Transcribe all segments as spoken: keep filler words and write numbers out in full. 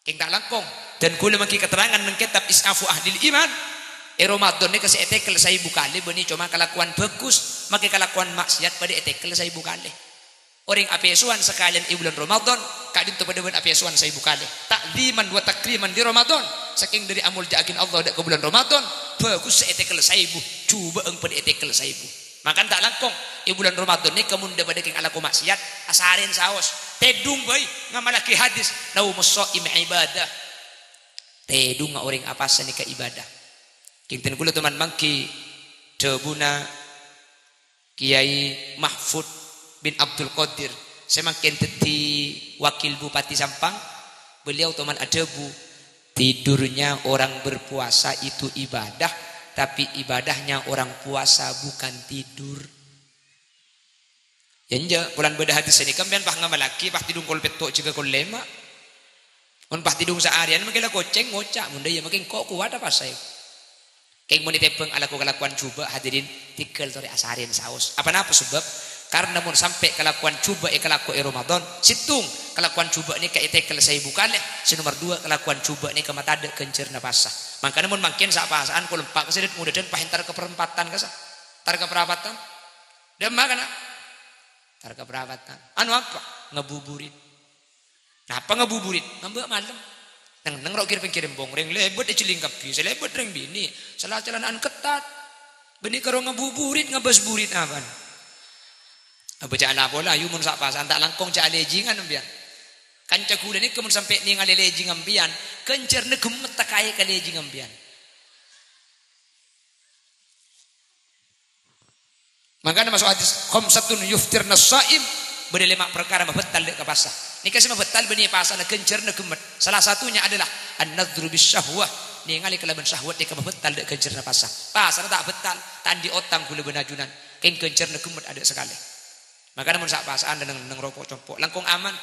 Kèng ta' langkong, dân kaulâ mangghi katerrangan neng kètab Is'afu Ahlil Iman, è Ramadan nèka sè ètèkel saèbu kalè bânnè coma kalakowan bhâghus, maskè kalakowan ma'siyat padâ ètèkel saèbu kalè. Orèng apèsowan sakalèyan è bulân Ramadan, ka'dinto padâ bân apèsowan saèbu kalè. Ta'dhiman wa takriman li Ramadan, sakèng dâri amoljâ'aghin Allah dâ' ka bulân Ramadan, bhâghus sè ètèkel saèbu, jhubâ'ân padâ ètèkel saèbu. Mangkana ta' langkong, è bulân Ramadan nèka mon dâ-padâ kèng alako ma'siyat, asarèn saos, tèdung bhâi, ngamallaghi hadis, "Naumus shaim ibadah." Tèdungnga orèng apasa nèka ibadah. Kèng dân kaulâ toman mangghi dhâbuna Kiai Mahfud bin Abdul Qadir, sè mangkèn dhâddhi Wakil Bupati Sampang, beliau toman adhâbu, "Tidurnya orang berpuasa itu ibadah, tapi ibadahnya orang puasa bukan tidur." Ya enjâ', polana bâdâ hadis sè nèka sampèyan pas ngamallaghi, pas tèdung kol pètto' jâgâ kol lèma'. Mon pas tèdung saarèyan, mangkèn la kocèng ngoca', "Mon dâ' iyâ mangkèn ko' kowat apa saè?" Kèng mon ètèmbhâng alako kalakowan jhubâ', hadirin, tèghâl torè asarèn saos. Apa napa sabâb? Karna mon sampè' kalakowan jhubâ' èkalako è Ramadan, sèttong, kalakowan jhubâ' nèka ètèghâl saèbu kalè, sè nomer duwâ', kalakowan jhubâ' nèka matadâ' ghânjhârânna pasa. Mangkana mon mangkèn sa-pasa'an kol empa' ka sèdhât, mudah-mudahan pas entar ka parempatan kasa. Entar ka parapatan. Dâmma kana? Entar ka parapatan. Anu apa? Ngabuburit. Napa ngabuburit? Ngambâ' malem. Neng-enneng ro' kèr-pèngkèrra embong, rèng lèbât èjhelling kabbhi, sè lèbât rèng binè', sala-calana'an kettat. Bânnè karo ngabuburit, ngabâs burit apana? Abâ' jhâ' la pola, yu mon sa-pasa'an ta' langkong jhâ' alèjingan sampèyan. Kanca ghulâ nèka mon sampè' nèngalè lèjing sampèyan, ghânjhârânna ghemmet ta' kaè ka lèjing sampèyan. Mangkana maso' hadis, "Khamsatun yuftirnas shaim," bâdâ lèma' parkara mabâtal dâ' ka pasa. Nèka sè mabâtal bânnè pasana ghânjhârânna ghemmet. Salah satunya adalah an-nadhru bis syahwah, nèngalè kalabân syahwat nèka mabâtal dâ' ghânjhârânna pasa. Pasana ta' bâtal, ta' andi' otang ghulâ bân ajunan, kèng ghânjhârânna ghemmet adâ' sakalè. Mangkana mon sa-pasa'an neng-enneng ro' po' compo', langkong aman.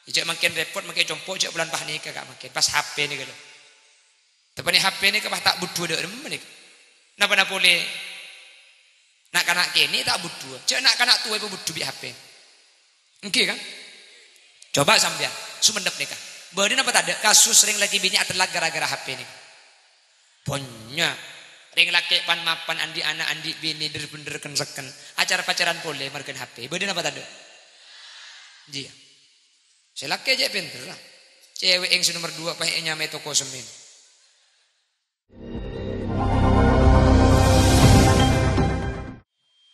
Jhâ' mangkèn rèpot, mangkèn compo', jhâ' polana pas nèka, Ka', mangkèn pas H P nèka lho. Tapè nè' H P nèka pas ta' budhuwâ dâ' remma nèka. Napa-napa polè na'-kana' kènè' ta' budhuwâ. Jhâ' na'-kana' towa èpabudhu bi' H P. Èngghi, kan? Coba sampèyan, Songennep nèka. Bâdâ napa tadâ' kasus rèng lakè binè' atellak ghârâ-ghârâ H P nèka? Bânnya'. Rèng lakè' pan-mapan andi' ana', andi' binè, dhâr-bhendhâr kèn-sèkèn. Acar-pacaran polè marghâna H P. Bâdâ napa tadâ'? Jiyâ. Sè lakè' jhâ' pènterra. Cèwè'èng sè nomer duwâ' pas ènyamaè toko semmèn.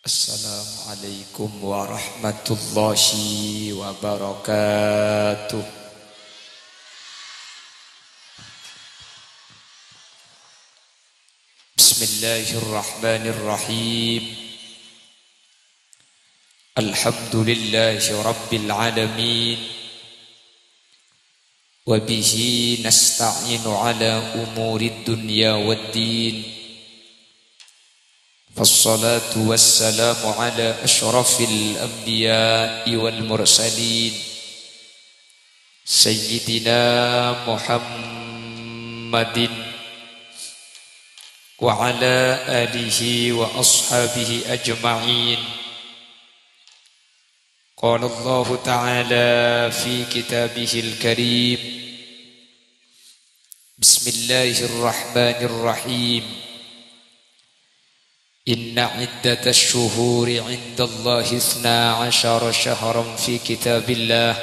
Assalamualaikum warahmatullahi wabarakatuh. Bismillahirrahmanirrahim. Alhamdulillahi rabbil alamin. Wa bihi nasta'inu ala umurid dunya wad din. Fassalatu wassalamu ala asyrafil anbiya'i wal mursalin. Sayyidina Muhammadin wa ala alihi wa ashabihi ajma'in. Qala Allahu ta'ala fi kitabihil karim. Bismillahirrahmanirrahim. Inna iddatasy syuhuri 'indallahi itsna asyara syahran fi kitabillah,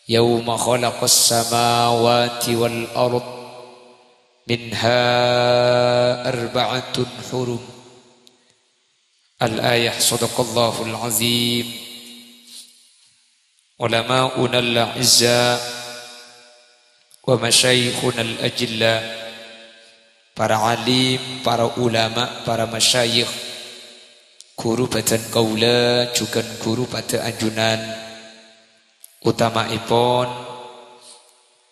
yauma khalaqas samawati wal ard, minha arba'atun hurum. Al-ayah. Shadaqallahul azim. Ulama'unal a'izza wa masyayikhunal ajilla, para alim, para ulama, para masyayikh, ghuru bhâdhân kaulâ, jhughân ghuru padâ ajunan, utama'èpon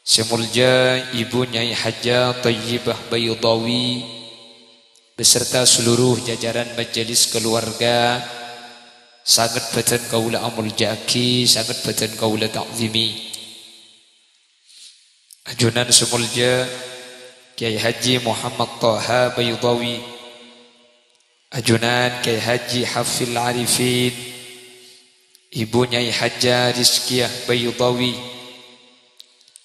sè molja Ibu Nyai Hajjah Thayyibah Baydhawi beserta seluruh jajaran majelis keluarga, sanget bhâdhân kaulâ amolja'aghi, sanget bhâdhân kaulâ ta'zimi. Ajunan sè molja Kyai Haji Muhammad Thaha Baydhawi, ajunan Kyai Haji Hafil Arifin, Ibu Nyai Hajjah Rizkiyah Baydhawi,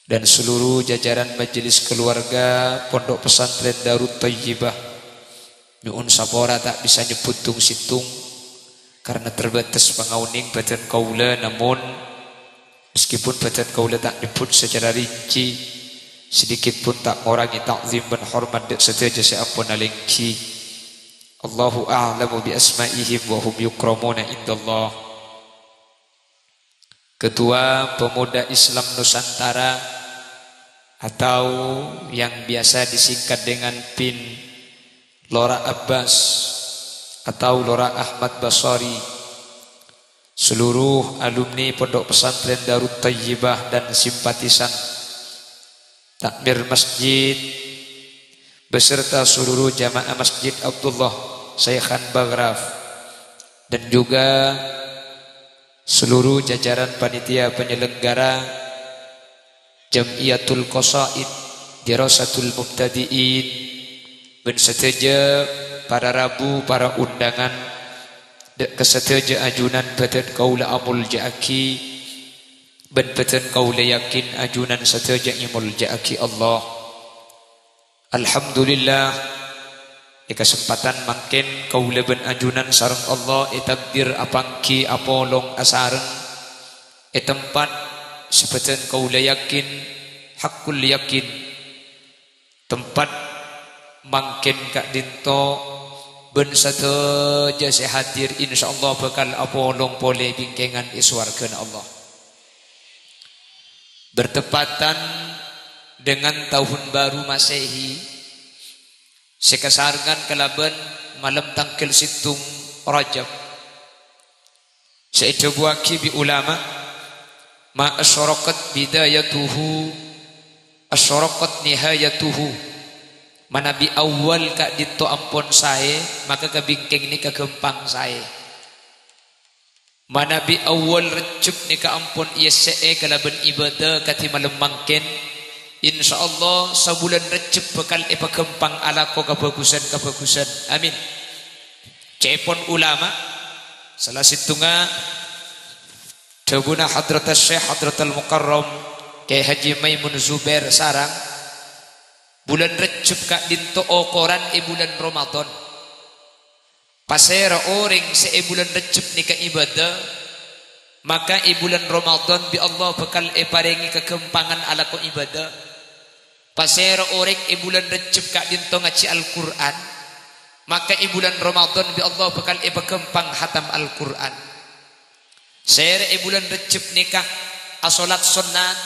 dan seluruh jajaran majelis keluarga Pondok Pesantren Darut Thayyibah. Nyo'on sapora ta' bisa nyebbhut tong-settong karena terbatas pangaonèng bhâdhân kaulâ, namon meskipun bhâdhân kaulâ ta' nyebbhut secara rinci, sedikit pun ta' ngorangè ta'zim bân hormat dâ' sadhâjâ sè ampon alèngghi. Allahu a'lamu bi asma'ihim wa hum yukramuna indallah. Ketua Pemuda Islam Nusantara atau yang biasa disingkat dengan pin, Lora Abbas atau Lora Ahmad Basori, seluruh alumni Pondok Pesantren Darut Thayyibah dan simpatisan, takmir masjid, beserta seluruh jamaah Masjid Abdullah Syekhan Baghraf, dan juga seluruh jajaran panitia penyelenggara Jam'iyatul Qasaid Dirasatul Mubtadi'in, bân sadhâjâ para rabu, para undangan, dâ' ka sadhâjâ ajunan bhâdhân kaulâ amoljâ'aghi, bân bhâdhân kaulâ yakin ajunan sadhâjâ èmoljâ'aghi Allah. Alhamdulillah, è kasempatan mangkèn kaulâ bân ajunan sareng Allah ètakdir apangghi apolong asareng è tempat sè bhâdhân kaulâ yakin, haqqul yakin. Tempat mangkèn ka'dinto bân sadhâjâ sè hadir, insyaallah bhâkal apolong polè bingkèngan è sowarghâna Allah. Bertepatan dengan tahun baru Masehi, sè kasarengan kalabân malem tangghâl sèttong Rajab, sè èdhâbuwâghi bi' ulama, "Ma asyraqat bidayatuhu, asyraqat nihayatuhu." Manabi awwal ka'dinto ampon saè, maka kabingkèng nèka ghâmpang saè. Manabi awwal Rejjeb nèka ampon èessè'è kalabân ibâdâ kadhi malem mangkèn, insyaallah sabulân Rejjeb bhâkal èpaghâmpang alako kabhâghusân-kabhâghusân. Amin. Ca'èpon ulama, sala sèttonga dhâbuna Hadratus Syekh Hadratul Mukarram Kyai Haji Maimun Zubair sareng, bulân Rejjeb ka'dinto okoran è bulân Ramadan. Pasèra orèng sè è bulân Rejjeb nèka ibâdâ, maka è bulân Ramadan bi' Allah bhâkal èparèngè kaghâmpangan alako ibâdâ. Pasèra orèng è bulân Rejjeb ka'dinto ngajhi Al-Qur'an, maka è bulân Ramadan bi' Allah bhâkal èpaghâmpang hatam Al-Qur'an. Sèrè è bulân Rejjeb nèka asolat sonnat,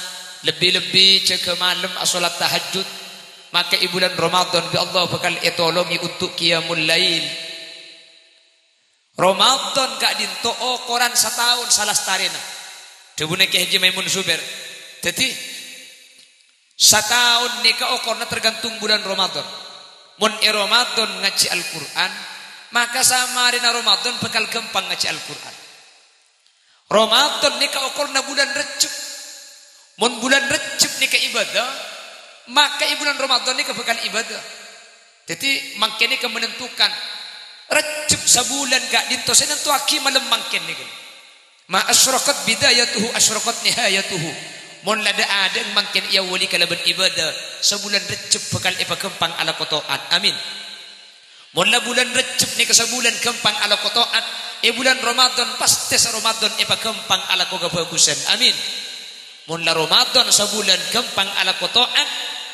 lebbi-lebbi jâgâ malem asolat tahajjud, maka è bulân Ramadan bi' Allah bhâkal ètolongè untuk qiyamul lail. Ramadan ka'dinto okoran sataon salastarèna. Dhâbuna Kyai Haji Maimun Zubair. Dhâddhi, sataon nèka okorna tergantung bulân Ramadan. Mon è Ramadan ngajhi Al-Qur'an, maka samarèna Ramadan bhâkal ghâmpang ngajhi Al-Qur'an. Ramadan nèka okorna bulân Rejjeb. Mon bulân Rejjeb nèka ibâdâ, maka è bulân Ramadan nèka bhâkal ibâdâ. Dhâddhi, mangkèn nèka menentukan. Rejjeb sabulân ka'dinto sè nentowaghi malem mangkèn nèka. "Ma asyraqat bidayatuhu asyraqat nihayatuhu." Mon la dâ'-adâ'eng mangkèn èawwali kalabân ibâdâ, sabulân Rejjeb bhâkal èpaghâmpang alako to'at. Amin. Mon la bulân Rejjeb nèka sabulân ghâmpang alako to'at, è bulân Ramadan pastè sa Ramadan èpaghâmpang alako kabhâghusân. Amin. Mon la Ramadan sabulân ghâmpang alako to'at,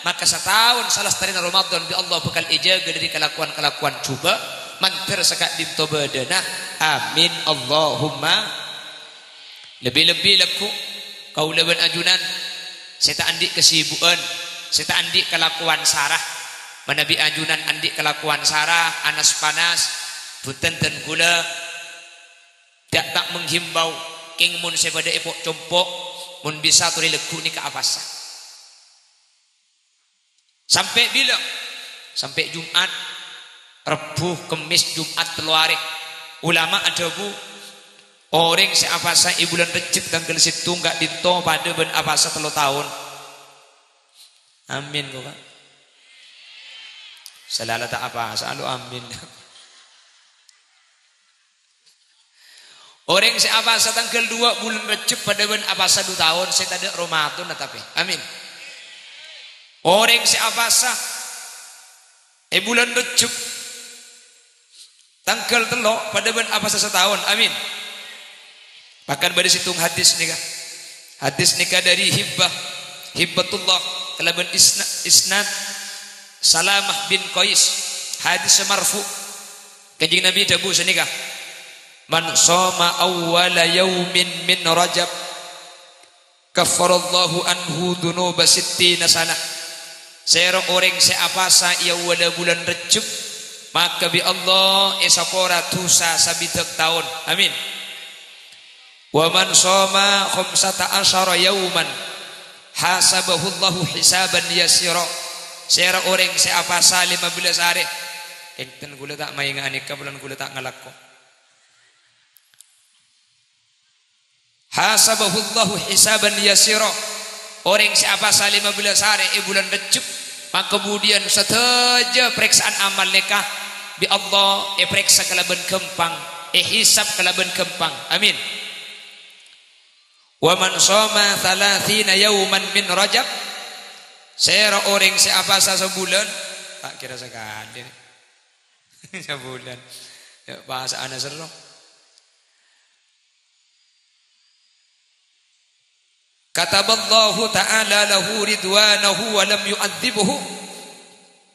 maka sataon salastarèna Ramadan bi' Allah bhâkal èjâgâ dâri kalakowan-kalakowan jhubâ', mandhâr saka'dinto bâdâna. Amin, Allahumma. Lebbi-lebbi lagghu' kaulâ bân ajunan sè ta' andi' kasibu'ân, sè ta' andi' kalakowan sara. Manabi ajunan andi' kalakowan sara, anas-panas, bhunten dân kaulâ, dâ' ta' menghimbau, kèng mon sè padâ èpo'-compo', mon bisa torè lagghu' nèka apasa. Sampè' bilâ? Sampè' Jum'at, Rebbhu, Kemmès, Jum'at, tello arè. Ulama adhâbu, orèng sè apasa è bulân Rejjeb tangghâl sèttong ka'dinto padâ bân apasa tello taon. Amin, kok, Pak. Sè la ta' apasa, lo amin. Orèng sè apasa tangghâl duwâ' bulân Rejjeb padâ bân apasa du taon sè tadâ' Ramadan, tapè. Amin. Orèng sè apasa è bulân Rejjhep, tangghâl tello' padâ bân apasa sataon. Amin. Bahkan bâdâ sèttong hadis nèka. Hadis nèka dâri Hibbah, Hibbatullah, kalabân isna-, isnad Salamah bin Qais. Hadis marfu'. Kanjeng Nabi dhâbu sanèka, "Man shoma awwala yaumin min Rajab, kaffarallahu anhu dzunuba sittina sanah." Sèra orèng sè apasa è awwâlla bulân Rejjhep, maka bi' Allah èsapora dhusa sabidhâk taon. Amin. "Wa man shoma khamsata asyara yauman, hasabahullahu hisaban yasira." Sèra orèng sè apasa lèma bellâs arè. Enten, kaulâ ta' maènga' anèka, polana kaulâ ta' ngalako. "Hasabahullahu hisaban yasira." Orèng sè apasa lèma bellâs arè è bulân Rejjhep, maka budiyân sadhâjâ parèksaan amal nèka bi' Allah èparèksa kalabân ghâmpang, èhisab kalabân ghâmpang. Amin. "Wa man shoma tsalatsina yauman min Rajab." Sèra orèng sè apasa sabulân, ta' kèra sakalè. Sabulân. Ya, pasa'anna serro. "Kataballahu ta'ala lahu ridwanahu wa lam yu'adzibhu."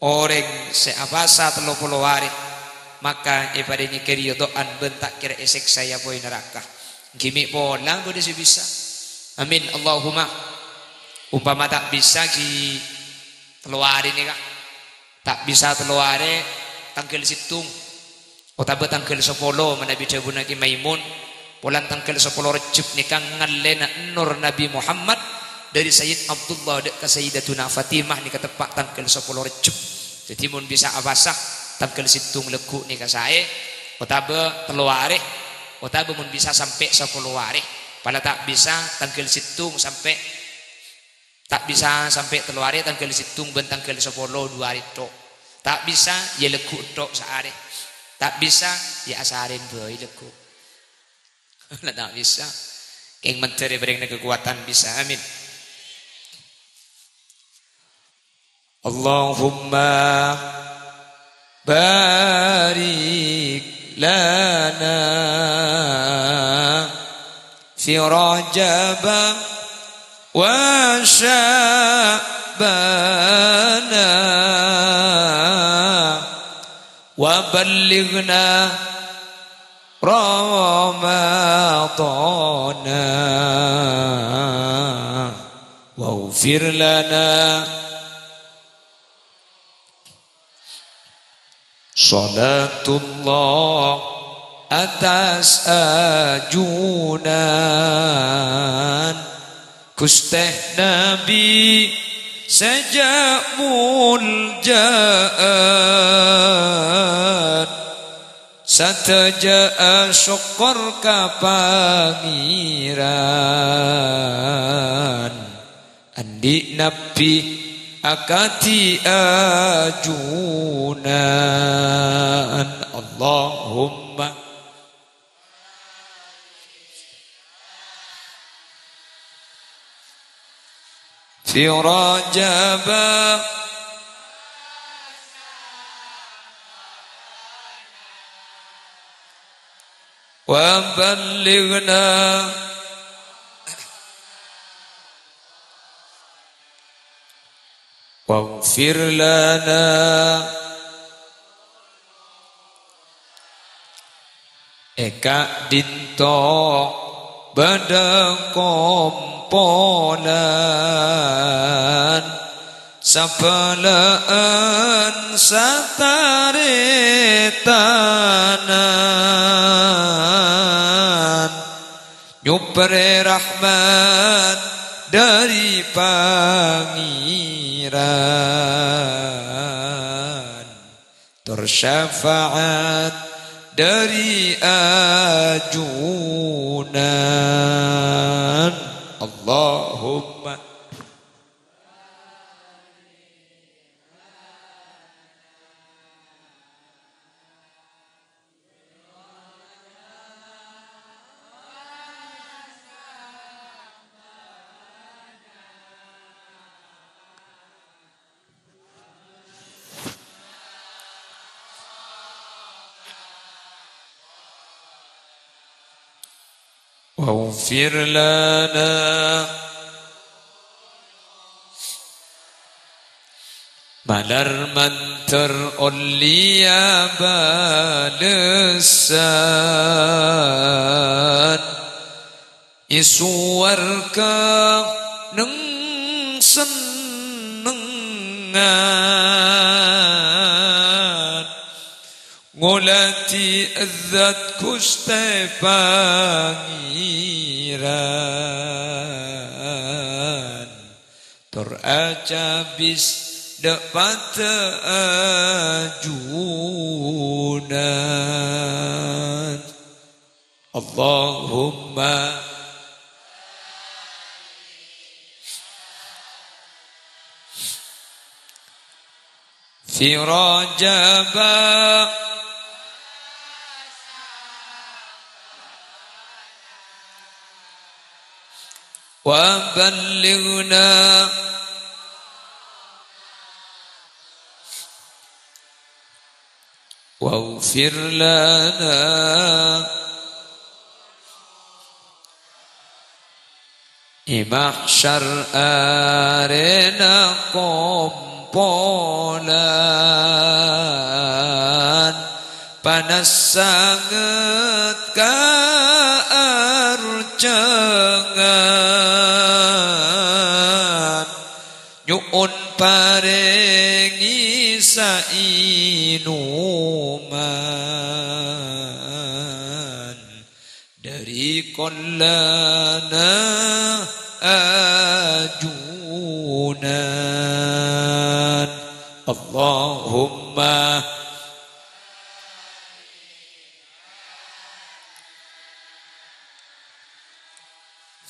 Orèng sè apasa tello polo arè, maka èparèngè karidho'an bân ta' kèra èsèksa è apoy naraka. Ghi' mè' pola bâdâ sè bisa. Amin, Allahumma. Umpama ta' bisa ghi' tello arè nèka. Ta' bisa tello arè, tangghâl sèttong. Otabâ tangghâl sapolo, manabi dhâbuna Kè Maimun, polana tangghâl sapolo Rejjhep nèka ngallèna nur Nabi Muhammad dâri Sayyid Abdullah dâ' ka Sayyidatuna Fatimah nèka teppa' tangghâl sapolo Rejjhep. Dhâddhi, mon bisa apasa tangghâl sèttong lagghu' nèka saè, otabâ tello arè, otabâ mon bisa sampè' sapolo arè. Pala ta' bisa tangghâl sèttong sampè' Ta' bisa sampè' tello arè, tangghâl sèttong bân tangghâl sapolo, du arè tho'. Ta' bisa, ya lagghu' tho' saarè. Ta' bisa, ya asarèn bhâi lagghu'. La ta' bisa. Kèng mandhâr èparèngana kakowadhân bisa. Amin. Allahumma barik lana fi Rajaba wa Sya'bana wa ballighna Ramadana waghfir lana. Shalatullah atas ajunan Ghustè Nabi sajâ' muljâ'ân. Sadhâjâ asokkor ka Pangèran. Andi' Nabbhi akadhi ajunan. Allahumma fi Rajaba wa ballighna waghfir lana. È ka'dinto bâdâ kompolan sabâlâ'ân sataretanan. Nyobbhârâ rahmat dâri Pangèran, tor syafaat dâri ajunan. Allahumma واغفر لنا. Malar mandhâr ollèya bâlessan è sowarga neng-sennengngan. Ngoladhi Zat Ghustè Pangèran, tor acabis dâ' padâ ajunan. Allahumma في رجب وبلغنا واغفر لنا. È mahsyar arèna kompolan, panas sanget kaarcangan, nyo'on parèngè saènoman. Dâri kollana ajunan. Allahumma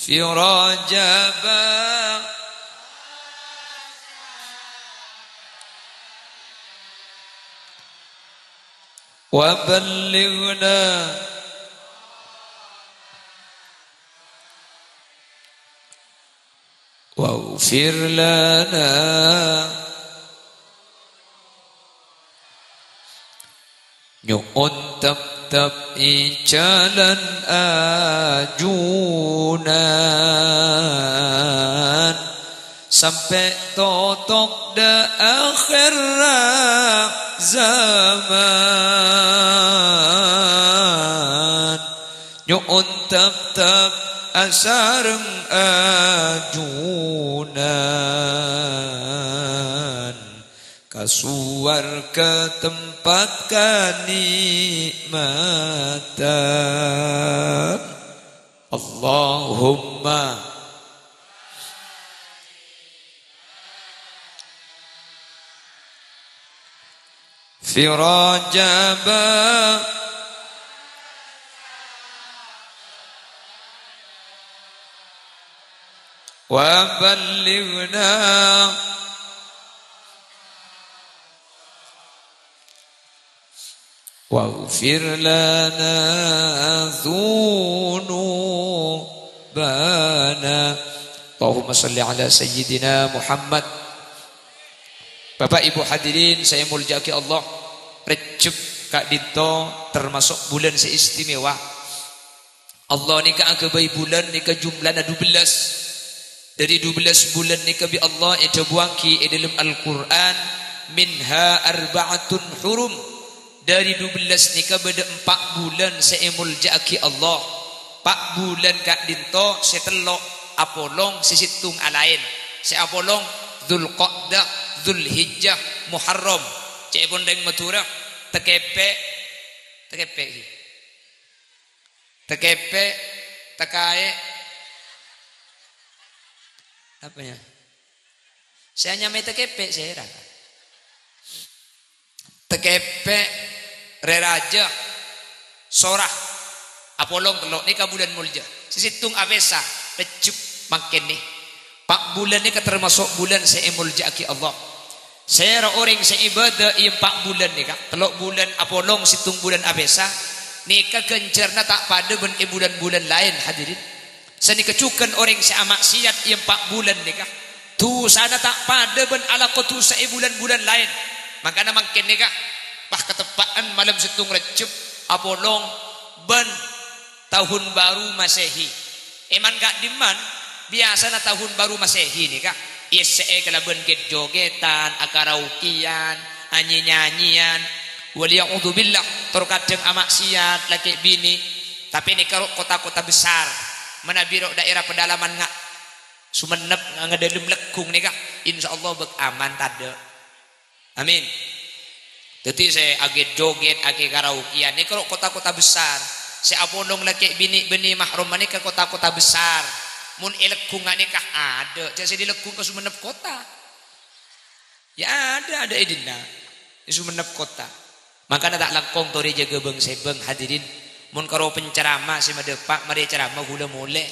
في رجب وبلغنا واغفر لنا. Nyo'on teptep è jhâlân ajunan, sampè' totok dâ' akhèr zaman. Nyo'on teptep asareng ajunan. Ka sowarga tempat kanè'matan. Allahumma في رجب وبلغنا واغفر لنا ذنوبنا. اللهم صل على سيدنا محمد. Bapak Ibu hadirin sè èmoljâ'aghi Allah, Rejjeb ka'dinto termasuk bulân sè istimewa. Allah nèka aghâbây bulân nèka jumlana dubellâs. Dâri dubellâs bulân nèka bi' Allah èdhâbuwaghi è dâlem Al-Qur'an, "Minha arba'atun hurum." Dâri dubellâs nèka bâdâ empa' bulân sè èmoljâ'aghi Allah. Empa' bulân ka'dinto sè tello' apolong, sè sèttong alaèn. Sè apolong Dzulqa'dah, Dzulhijjah, Muharram. Ca'èpon rèng Madhurâ, takèpè', takèpè' ghi. Takèpè', takaè'. Apa ya? Sè anyamaè takèpè' sèra. Takèpè', Rè Rajâ, Sora. Apolong tello' nèka bulân molja. Sè sèttong apèsa, Rejjeb mangkèn nè. Empa' bulân nèka termasuk bulân sè èmoljâ'aghi Allah. Sèra orèng sè ibâdâ è empa' bulân nèka, tello' bulân apolong, sèttong bulân apèsa, nèka ghânjhârânna ta' padâ bân è bulân-bulân laèn, hadirin. Sanèka jhughân orèng sè amaksiat è empa' bulân nèka, dhusana ta' padâ bân alako dhusa è bulân-bulân laèn. Mangkana mangkèn nèka, pas kateppa'an malem sèttong Rejjeb, apolong bân taon baru Masehi. È man ka'dimman, biyasana tahun baru Masehi nèka, èyessè'è kalabân ghet-joghetan, akaraokeyan, anye-nyanyiyan. Waliya'udzubillah, tor kadhâng amaksiat lakè' binè'. Tapè nèka ro' kota-kota besar, manabi ro' daerah pedalaman nga-, Sumenep nga-, ngadâlem Leggung nèka, insyaallah bâk aman tadâ'. Amin. Dhâddhi sè aghet-joghet, akè karaokeyan, nèka ro' kota-kota besar. Sè apolong lakè' binè' bânnè mahram nèka kota-kota besar. Mon è Leggung nga' nèka adâ', jhâ' sè è Leggung ka Sumenep kota. Ya adâ', adâ' è dinna'. È Sumenep kota. Mangkana ta' langkong torè jâgâ bâng-sèbâng, hadirin. Mon karo penceramah sè madâpa', marè ceramah ghulâ molè.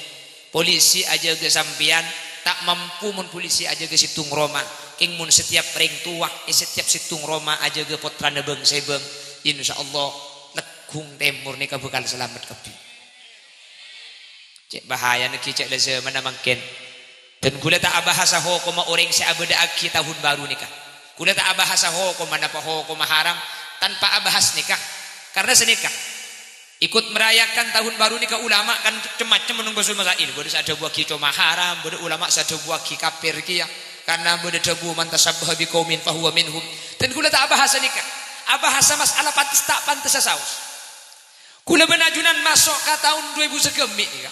Polisi ajâgâ sampèyan, ta' mampu mon polisi ajâgâ sèttong roma. Kèng mon setiap rèng towa, è setiap sèttong roma ajâgâ pottrana bâng-sèbâng, insyaallah Leggung Tèmor nèka bhâkal salamet kabbhi. Cè' bahayana ghi' cè' la zamanna mangkèn. Dan ghulâ ta' abahasa hokomma orèng sè abâdâ'aghi tahun baru nèka. Ghulâ ta' abahasa hokomma napa hokomma haram tanpa abahas nèka. Karena sanèka, ikut merayakan tahun baru nèka ulama kan cem-macem menunggu masail. Bâdâ sè adhâbuwaghi coma haram, bâdâ ulama sè adhâbuwaghi kafir kèya. Karena bâdâ dhâbu, "Man tashabbaha biqaumin fahuwa minhum." Dan ghulâ ta' abahasa nèka. Abahasa masalah pantes ta' pantessa saos. Ghulâ bân ajunan maso' ka taon du èbu sagâmè' nèka.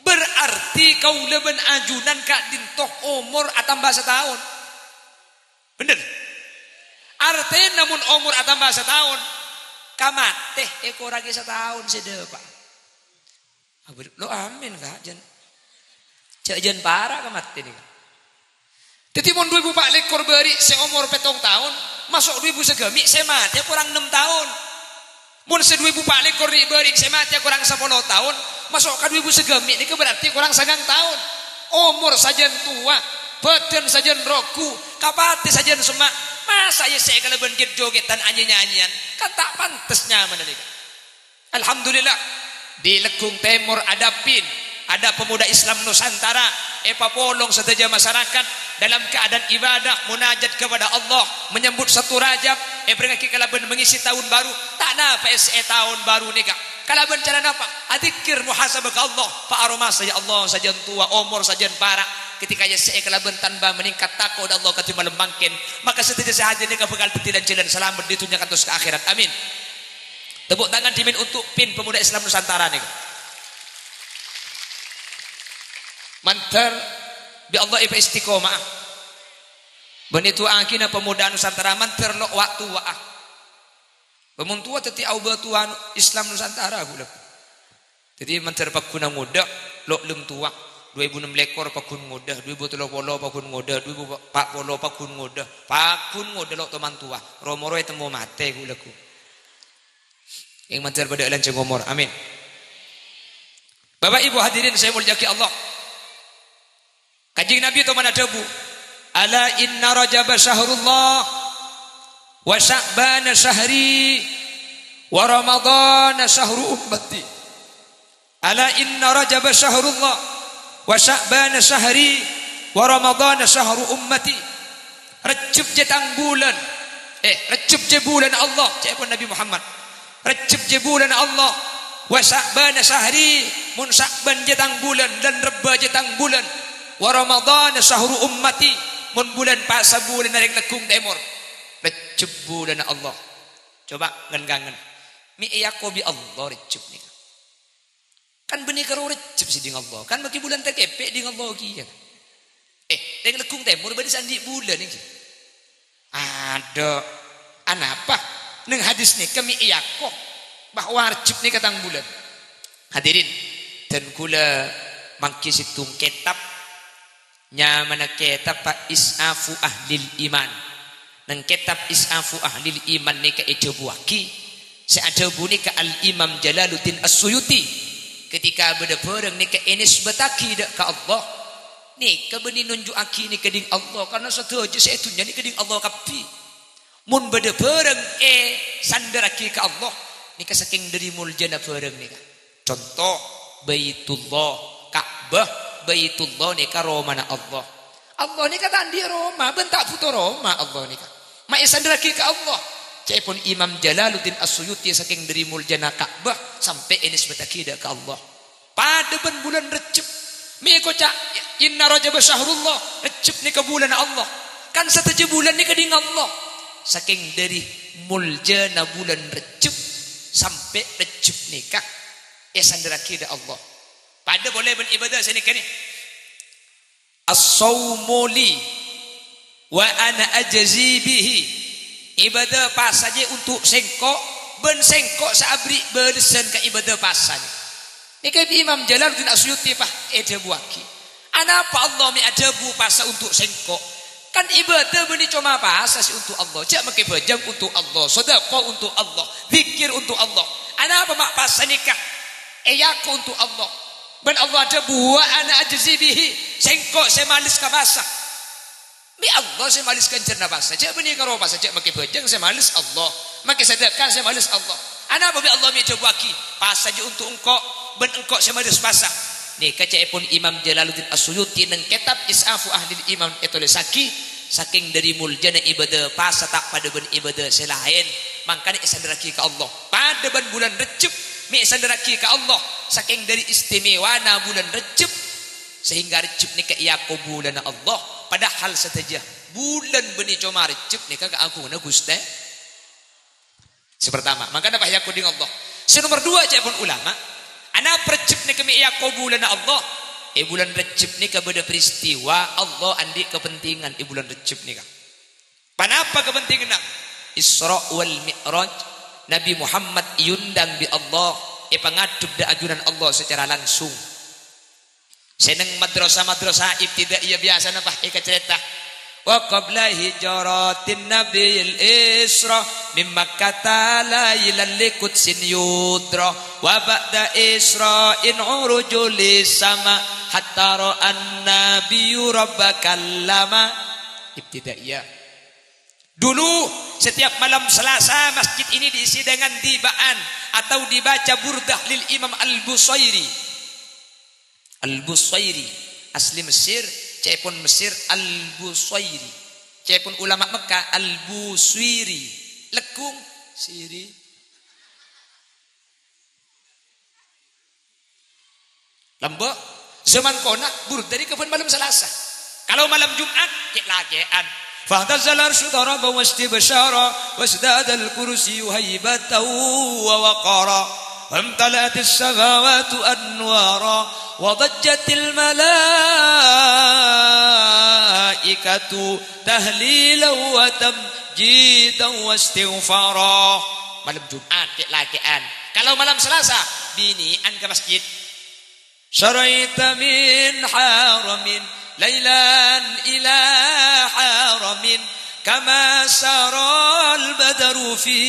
Berarti kaulâ bân ajunan ka'dinto omor atamba sataon. Bhender? Artèna mon omor atamba sataon, ka matè èkorangè sataon sè dâpa'. Abâ-, lo amin, Ka', jân. Jhâ' jân para' ka matè nèka. Dhâddhi, mon du èbu pa' lèkor bâri' sè omor pèttong taon, maso' du èbu sagâmè' sè matè korang nem taon. Mon sè du èbu pa' lèkor nè' bâri' sè matè korang sapolo taon, maso' ka du èbu sagâmè' nèka berarti korang sangang taon. Omor sajân towa, bâdân sajân rogu, kapatè sajân semma', masa' èyessè'è kalabân ghet-joghetan anye-nyanyeyan? Kan ta' pantes nyamana nèka. Alhamdulillah, di Leggung Tèmor ada pin, ada pemuda Islam Nusantara, èpapolong sadhâjâ masyarakat dalam keadaan ibadah, munajat kepada Allah, menyambut satu Rajab, èparèngaghi kalabân mengisi tahun baru. Ta' napa èssè'è tahun baru nèka? Kalabân cara napa? Adzikir, muhasabah ka Allah, pa' aromasa, "Ya Allah, sajân towa, omor sajân para'." Ketika èyessè'è kalabân tanba meningkat tako' dâ' Allah kadhi malem mangkèn, maka sadhâjâ sè hadir nèka bhâkal dhâddhi lan-jhâlân salamet di dhunnya kantos ka akhèrat. Amin. Tepuk tangan dhimèn untuk pin Pemuda Islam Nusantara nèko. Mandhâr bi' Allah èpaistiqomah. Bânnè du'aaghina Pemuda Nusantara mandhâr lo' wa'-towa'a. Bâ' mon towa dhâddhi aobâ towa Islam Nusantara ghulâ. Dhâddhi mandhâr pagghun ngodâ, lo' lem towa. Du èbu nem lèkor pagghun ngodâ, du èbu tello polo pagghun ngodâ, du èbu pa' polo pagghun ngodâ. Pagghun ngodâ lo' toman towa. Ro-moro ètemmo matè ghulâ ghu. Èng mandhâr padâ lanjhâng omor. Amin. Bapak Ibu hadirin sè èmoljâ'aghi Allah. Kanjeng Nabi toman adhâbu, "Ala inna Rajaba syahrullah, wa Sya'bana syahri, wa Ramadana syahru ummati." "Ala inna Rajaba syahrullah, wa Sya'bana syahri, wa Ramadana syahru ummati." Rejjeb jâ' tang bulân. Eh, Rejjeb jâ' bulân Allah, ca'èpon Nabi Muhammad. Rejjeb jâ' bulân Allah, wa Sya'bana syahri, mon Sya'ban jâ' tang bulân, lan Rebbâ jâ' tang bulân, wa Ramadana syahru ummati, mon bulân pasa bulânna rèng Leggung Tèmor. Rejjeb bulânna Allah. Coba ngen-kangen. Mè' èako bi' Allah Rejjeb nèka. Kan bânnè karo Rejjeb sè ding Allah. Kan maghi bulân takèpè' ding Allah kèya. Eh, rèng Leggung Tèmor bânnè sè andi' bulân nèka. Adâ'. Anapa? Neng hadis nèka mè' èako bahwa Rejjeb nèka tang bulân. Hadirin, dân ghulâ mangghi sèttong kètab. Nyamana kètab Is'afu Ahlil Iman. Neng kètab Is'afu Ahlil Iman nèka èdhâbuwaghi, sè adhâbu nèka Al-Imam Jalaluddin As-Suyuti. Ketika bâdâ bhârâng nèka ènisbataghi dâ' ka Allah, nèka bânnè nonjhu'aghi nèka ding Allah, karna sadhâjâ sè è dhunnya nèka ding Allah kabbhi. Mon bâdâ bhârâng èsandarraghi ka Allah, nèka sakèng dhâri moljâna bhârâng nèka. Conto, Baitullah, Ka'bah, Baitullah nèka romana Allah. Allah nèka ta' andi' roma, bân ta' bhuto roma Allah nèka. Ma' èsandarraghi ka Allah. Ca'èpon Imam Jalaluddin As-Suyuti sakèng dhâri moljâna Ka'bah sampè' ènisbataghi dâ' ka Allah. Padâ bân bulân Rejjeb. Mè' èkoca', "Inna Rajaba syahrullah." Rejjeb nèka bulânna Allah. Kan sadhâjâ bulân nèka dhinèng Allah. Sakèng dâri moljâna bulân Rejjeb, sampè' Rejjeb nèka èsanderraghi dâ' Allah. Padâ polè bân ibâdâ sè nèka nè. "As-shaumu li wa ana ajzi bihi." Ibâdâ pasa jiyâ untuk sèngko', bân sèngko' sè aberri' bâlessan ka ibâdâ pasa nèka. Nèka Imam Jalaluddin As-Suyuti pas èdhâbuwâghi, "Anapa Allah mè' adhâbu pasa untuk sèngko'? Kan ibâdâ bânnè coma pasa sè untuk Allah. Jhâ' makè bhâjâng untuk Allah, sodâko untuk Allah, dzikir untuk Allah. Anapa ma' pasa nèka èako untuk Allah?" Bân Allah adhâbu, "Wa ana ajzi bihi," sèngko' sè males ka pasa. Mè' Allah sè males ghânjhârânna pasa. Jhâ' bânnè karo pasa, jhâ' makè bhâjâng sè males Allah. Makè sadâka sè males Allah. Anapa mè' Allah mè' èdhâbuwâghi, "Pasa jiyâ untuk engko', bân engko' sè males pasa"? Nèka ca'èpon Imam Jalaluddin As-Suyuti neng kètab Is'afu Ahlil Iman ètolèssaghi, sakèng dâri moljâna ibâdâ pasa ta' padâ bân ibâdâ sè laèn. Mangkana èsanderraghi ka Allah. Padâ bân bulân Rejjeb mè' èsanderraghi ka Allah, sakèng dâri istimewana bulân Rejjeb. Sehingga Rejjeb nèka èako bulânna Allah, padahal sadhâjâ bulân bânnè coma Rejjeb nèka kaagunganna Ghustè. Sè partama, mangkana pas èako dhinèng Allah. Sè nomer duwâ', ca'èpon ulama, anapa Rejjeb nèka mè' èako bulânna Allah? È bulân Rejjeb nèka bâdâ peristiwa Allah andi' kapentingan è bulân Rejjeb nèka. Ponapa kapentinganna? Isra wal Mi'raj, Nabi Muhammad èondhâng bi' Allah, èpangadhep dâ' ajunan Allah sacara langsung. Sè neng madrasah-madrasah ibtidaiyah biyasana pas èkacarèta, "Wa qabla hijratin nabiyil Isra min Makkata lailan li Qudsin yudra, wa ba'da Isra'in uruju lis sama, hatta ra'an nabiyyu rabba kallama." Ibtidaiyah. Dulu, setiap malam Selasa, masjid ini diisi dengan dhiba'an atau dibaca burdah lil Imam Al-Busairi. Al-Busairi, asli Mesir, ca'èpon Mesir, Al-Busairi. Ca'èpon ulama Mekkah, Al-Buswiri. Lekung, siri. Lambâ', zaman kona, burdah nèka bân malem Salasa. Kalau malem Jumat, cè'-lakè'an. Fahtazzal arsyu taraban wastibsyara, wasdadal kursiyyu haibatan wa waqara. Wamtala'atis samawatu anwara, wa dajjatil malaikatu tahlilan wa tamjidan wastighfara. Malem Jumat, cè'-lakè'an. Kalau malem Salasa, binè'an ka masjid. Saraita min haramin lailan ila haramin, kama saral badru fi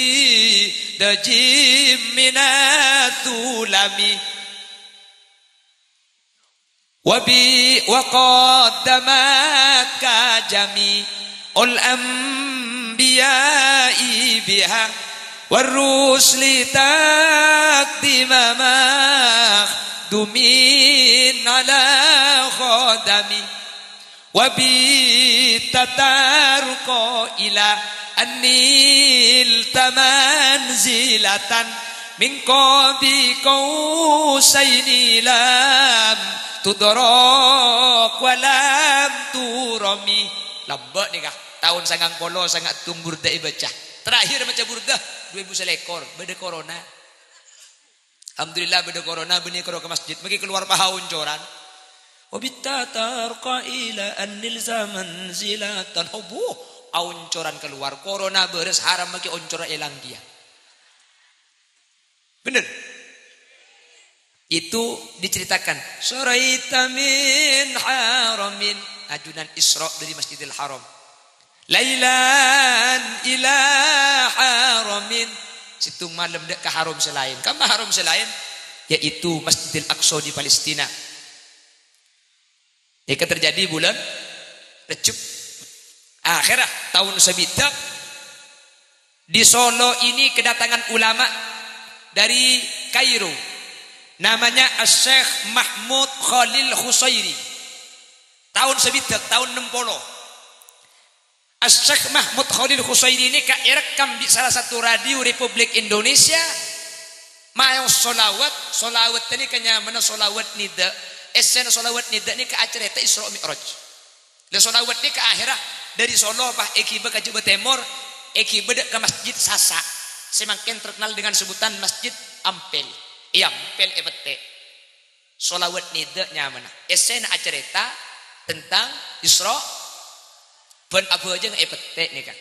dajim minadh dhulami. Wa bi, wa qaddamatka jami'ul anbiya'i biha, war rusli taqdima makhdumin ala khadami. Wa bi tatarqa ila an nilta manzilatan min qabi qausaini lam tudrak wa lam turami. Lambâ' nèka, taon sangang polo sanga' tung burda èbâca. Terakhir maca burda, dua ribu salèkor, bâdâ corona. Alhamdulillah, bâdâ corona, bânnè karo ka masjid, mangkè kalowar paha oncoran. Wa bi tatarqa ila an nilta manzilatan. Obuh, aoncoran kalowar. Corona bârâs, haram mangkè oncor èlang kèya. Bener? Itu diceritakan. Saraita min haramin. Ajunan Isra dâri Masjidil Haram. Lailan ila haramin. Sèttong malem dâ' ka haram sè laèn. Kamma haram sè laèn? Yaitu Masjidil Aqsa di Palestina. Nèka terjadi bulân Rejjeb. Akhèrra taon sabidhâk, di Solo ini kedatangan ulama dari Kairo. Namanya Asy-Syeikh Mahmud Khalil Khusairi. Taon sabidhâk, taon ennem polo. Asy-Syeikh Mahmud Khalil Khusairi nèka èrekkam bi' salah satu radio Republik Indonesia, Maos sholawat, sholawat nèka nyamana sholawat nida'. Èssèna sholawat nida' nèka acarèta Isra Mi'raj. La sholawat nèka ahèrra dhâri Solo pas èghibâ ka Jhâbâ Tèmor, èghibâ dâ' ka Masjid Sasa', sè mangkèn terkenal dengan sebutan Masjid Ampel. È Ampel èpèttè'. Sholawat nida' nyamana. Èssèna acarèta tentang Isra bân abhâjâng èpèttè' nèka.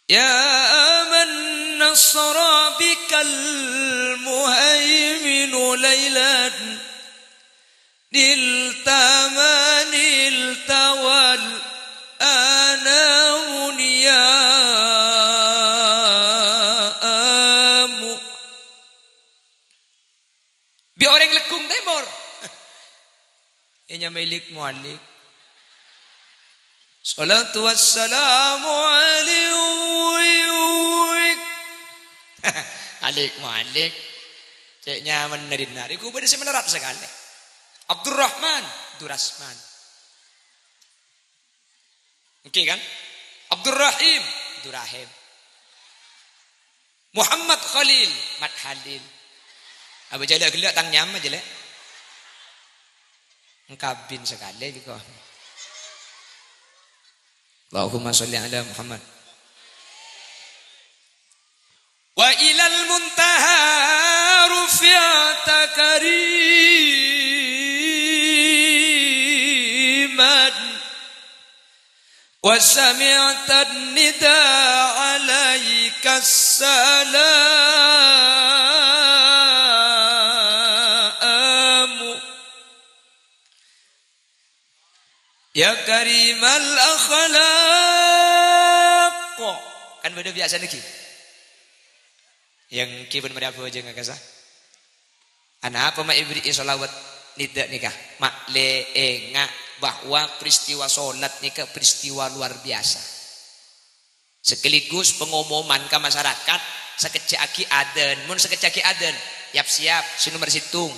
يا من أسرى بك المهيمن ليلا، نلت ما نلت والأنام نيام. Bi' orèng Leggung Tèmor. È nyamaè Lik Mualik. Sholatu wassalamu alaik. Alik Mualik. Cè' nyamana dinna'. Iku bâdâ sè malarat sakalè. Abdurrahman, Durasman. Ènggi kan? Abdurrahim, Durahim. Muhammad Khalil, Mat Halil. Abâ' jhâlâ' ghellâ' tang nyama jhâlâ'. Èngkabin sakalè biko. Allahumma sholli ala Muhammad. وإلى المنتهى رفعت كريما، وسمعت النداء عليك السلام. Ya karimal akhlaq. Kan bâdâ biyasana ghi. Yang ghi bân marè abhâjâng kasa. Anapa ma' èbherri'i sholawat nida' nèka? Ma' lè enga' bahwa peristiwa sholat nèka peristiwa luar biasa. Sekaligus pengumuman ka masyarakat, sakejjhâ' aghi' adzan. Mon sakejjhâ' aghi' adzan, yap-siyap, sè nomer sèttong.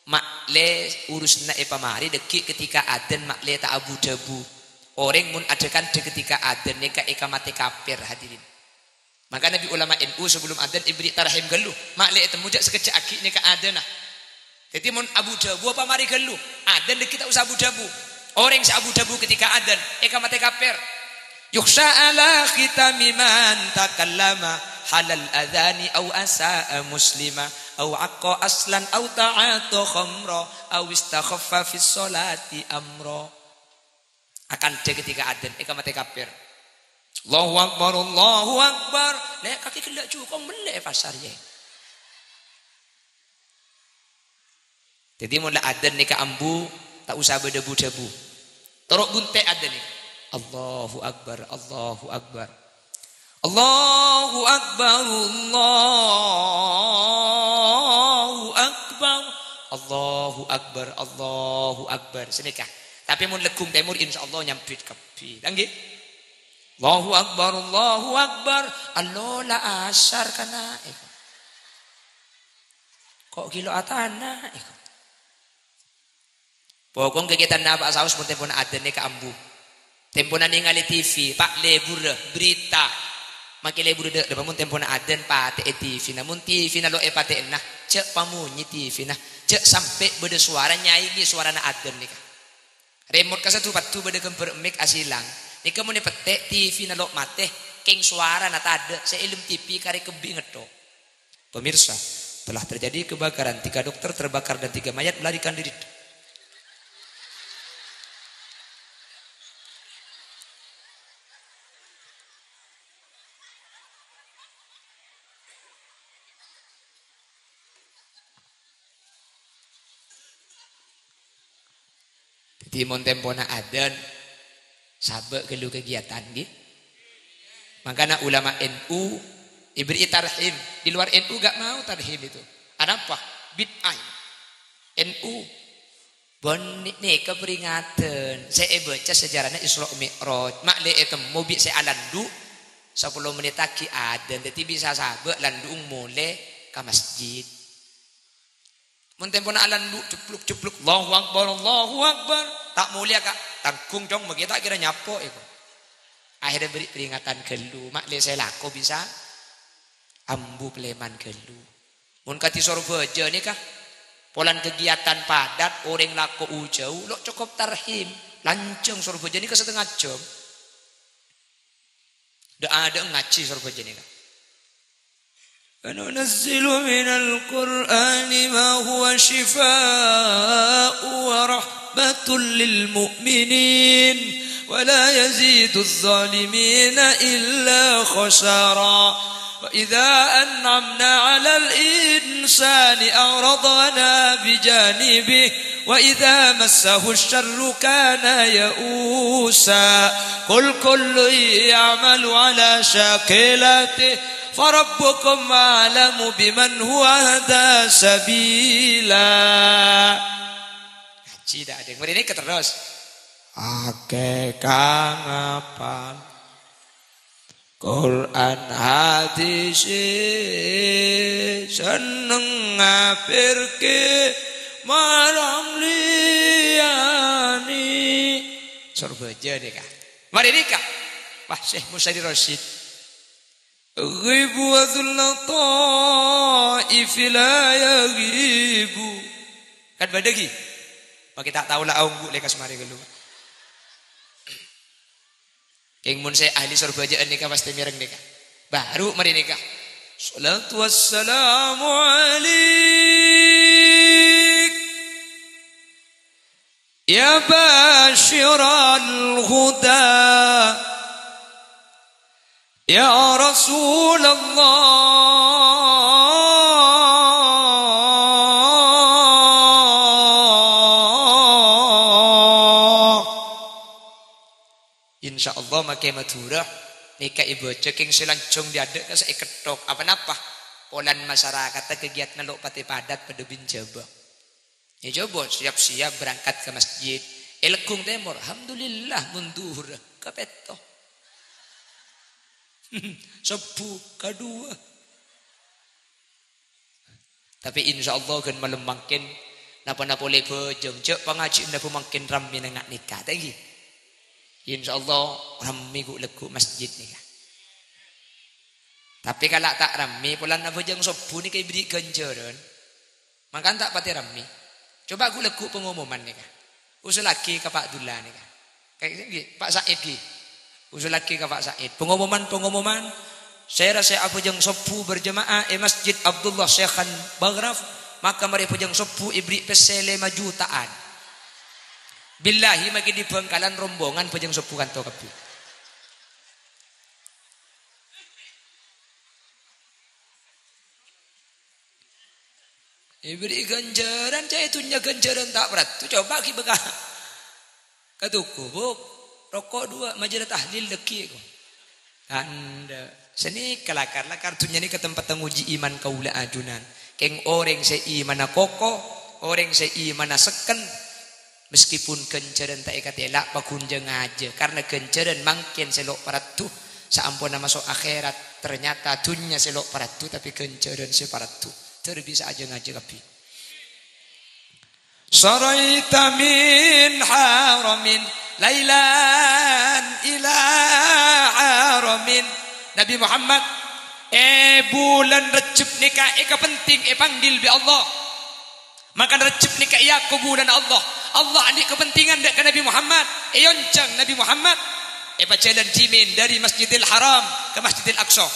Ma' lè urusanna èpamarè dhâggi' ketika adzan, ma' lè ta' abu-dhâbu. Orèng mon adhâ-kandhâ ketika adzan nèka èkamatè kafir, hadirin. Maka bi' ulama N U sebelum adzan èbherri' tarhim ghâllu, ma' lè ètemmo jhâ' sakejjhâ' aghi' nèka adzanna. Dhâddhi, mon abu-dhâbu apa marè ghâllu? Adzan dhâggi' ta' osa abu-dhâbu. Orèng sè abu-dhâbu ketika adzan, èkamatè kafir. Yukhsha ala khitami man takallama halal adzani au asa'a muslima au aqqa aslan au ta'ata khamra au istakhaffa fis sholati amra. Akandhâ ketika adzan, èkamatè kafir. Allahu Akbar, Allahu Akbar. Lè' kakè ghellâ' jukong mellè è pasar, yè. Dhâddhi, mon la adzan nèka ambu, ta' osa bâdâ bu-dhâbu. Toro' bunte' adzan nèka. Allahu Akbar, Allahu Akbar. Allahu Akbar, Allahu Akbar. Allahu Akbar, Allahu Akbar. Sanèka. Tapè mon Leggung Tèmor, insyaallah nyambit kabbhi. Ngghi? Allahu Akbar, Allahu Akbar. Allo la asar kana'. Ko' ghi' lo' atana'. Pokok kegiatan napa saos pon tempona adzan nèka ambu. Tempona nèngalè T V, pa' lebbhurrâ, berita. Make lebbhurrâ dâ', dâ' pamon tempona adzan patè'è T V-na. Mon T V-na lo' èpatè'ana, jhâ' pamonye T V-na. Jhâ' sampè' bâdâ sowarana nyaèngi sowarana adzan nèka. Remot kasa du-paddu bâdâ ghâmbhâr mic asèlang. Nèka mon èpettè' T V-na lo' matè, kèng sowarana tadâ', sè è dâlem T V karè kebbhi ngetto'. Pemirsa, telah terjadi kebakaran, tiga dokter terbakar dan tiga mayat melarikan diri. Dhâddhi, mon tempona adzan, sabâ' ghâllu kegiatan, ngghi. Mangkana ulama N U èbherri'i tarhim. Di luar N U nggak mau tarhim itu. Anapa? Bid'ah. N U. Bân nè-, nèka peringatan. Sè èbâca sejarana Isra Mi'raj. Ma' lè ètemmo bi' sè alandu', sapolo mennit aghi' adzan. Dhâddhi bisa sabâ' landu'na molè ka masjid. Mon tempona alandu', jebluk-jebluk, "Allahu Akbar, Allahu Akbar." Ta' molèya, Ka'. Tanggung, Cong, maghi ta' kèra nyapo', èko. Akhirnya beri peringatan ghâllu, ma' lè sè lako bisa. Ambu palèman ghâllu. Mon kadhi Sorbhâjâ nèka, polana kegiatan padat, orèng lako u-jâu, lo' cokop tarhim. Lanjhâng Sorbhâjâ nèka satengnga jam. Dâ'-adâ' ngajhi Sorbhâjâ nèka. وننزل من القرآن ما هو شفاء ورحمة للمؤمنين ولا يزيد الظالمين إلا خسارا. وإذا أنعمنا على الإنسان أعرض ونأى بجانبه وإذا مسه الشر كان يئوسا. قل كل يعمل على شاكلته فربكم أعلم بمن هو أهدى سبيلا. Ngajhi ta' adhing. Mrènèka terros. Akè kang apal Qur'an hadis, senneng ngapèrkè marang liyane. Sorbhâjâ nèka. Mrènèka. Wah, Syekh Musaidi Rasyid. Ghibu wa dhullu ta'ifi la yaghibu. Kan bâdâ ghi? Makè ta' tao la aongghu lèkas marè ghâllu. Kèng mon sè ahli Sorbhâjâ'ân nèka pastè mèreng nèka. Baru marè nèka. Salatu wassalamu alaik. Ya basyiral huda, ya Rasulullah. Insyaallah, makè Madhurâ nèka èbâca kèng sè lanjhâng dâ'-adâ' ka sè èkettok. Apa-napa? Polana masarakatta kegiatanna lo' patè padat padâ bân Jhâbâ. È Jhâbâ siap-siap berangkat ka masjid. È Leggung Tèmor, alhamdulillah, mon dhuhurrâ kapètto. Sobbhu kadhuwâ. Tapè insyaallah ghân malem mangkèn, napa-napa polè bhâjâng, jhâ' pangajhiânna bhâ mangkèn rammèna nga' nèka, ta' ènggi? Insyaallah rammè ghu'-lagghu' masjid nèka. Tapè kala' ta' rammè, polana bhâjâng sobbhu nèka èbèrri' ghânjhârân. Mangkana ta' patè rammè. Coba ghu'-lagghu' pangomoman nèka. Usullaghi ka Pa' Dulla nèka. Ka, ngghi, Pa' Said, ngghi. Usullaghi ka Pa' Said. Pangomoman-pangomoman, sèra sè abhâjâng sobbhu berjamaah è Masjid Abdullah Syekhan Baghraf, maka marè bhâjâng sobbhu èbèrri' pèssè lèma juta'an. Billahi, makè dâri Bhângkalan rombongan bhâjâng sobbhu kanto kabbhi. Èbèrri' ghânjhârân, ca'na è dhunnya ghânjhârân ta' paraddhu. Coba ghi' bâkal ka toko, Bu. Roko' duwâ', majallah tahlil dhâggi' ko. Tandhâ. Sanèka lakar, lakar dhunnya nèka tempatta ngojhi iman kaulâ ajunan. Kèng orèng sè imanna koko, orèng sè imanna sekken, Meskipun ghânjhârân ta' èkatèla', paghun jhâ-ngajhâ, karna ghânjhârân mangkèn sè lo' paraddhu, saamponna maso' akhèrat, ternyata dhunnya sè lo' paraddhu, tapè ghânjhârân sè paraddhu. Dhâr bisa ajhâ-ngajhâ kabbhi. Saraita min haramin lailan ila haramin. Nabi Muhammad, è bulân Rejjeb nèka èkapenting èpanggil bi' Allah. Mangkana Rejjeb nèka èako bulânna Allah. Allah andi' kapentingan dâ' ka Nabi Muhammad, èyonjhâng Nabi Muhammad, èpajhâlân dhimèn dâri Masjidil Haram ka Masjidil Aqsa.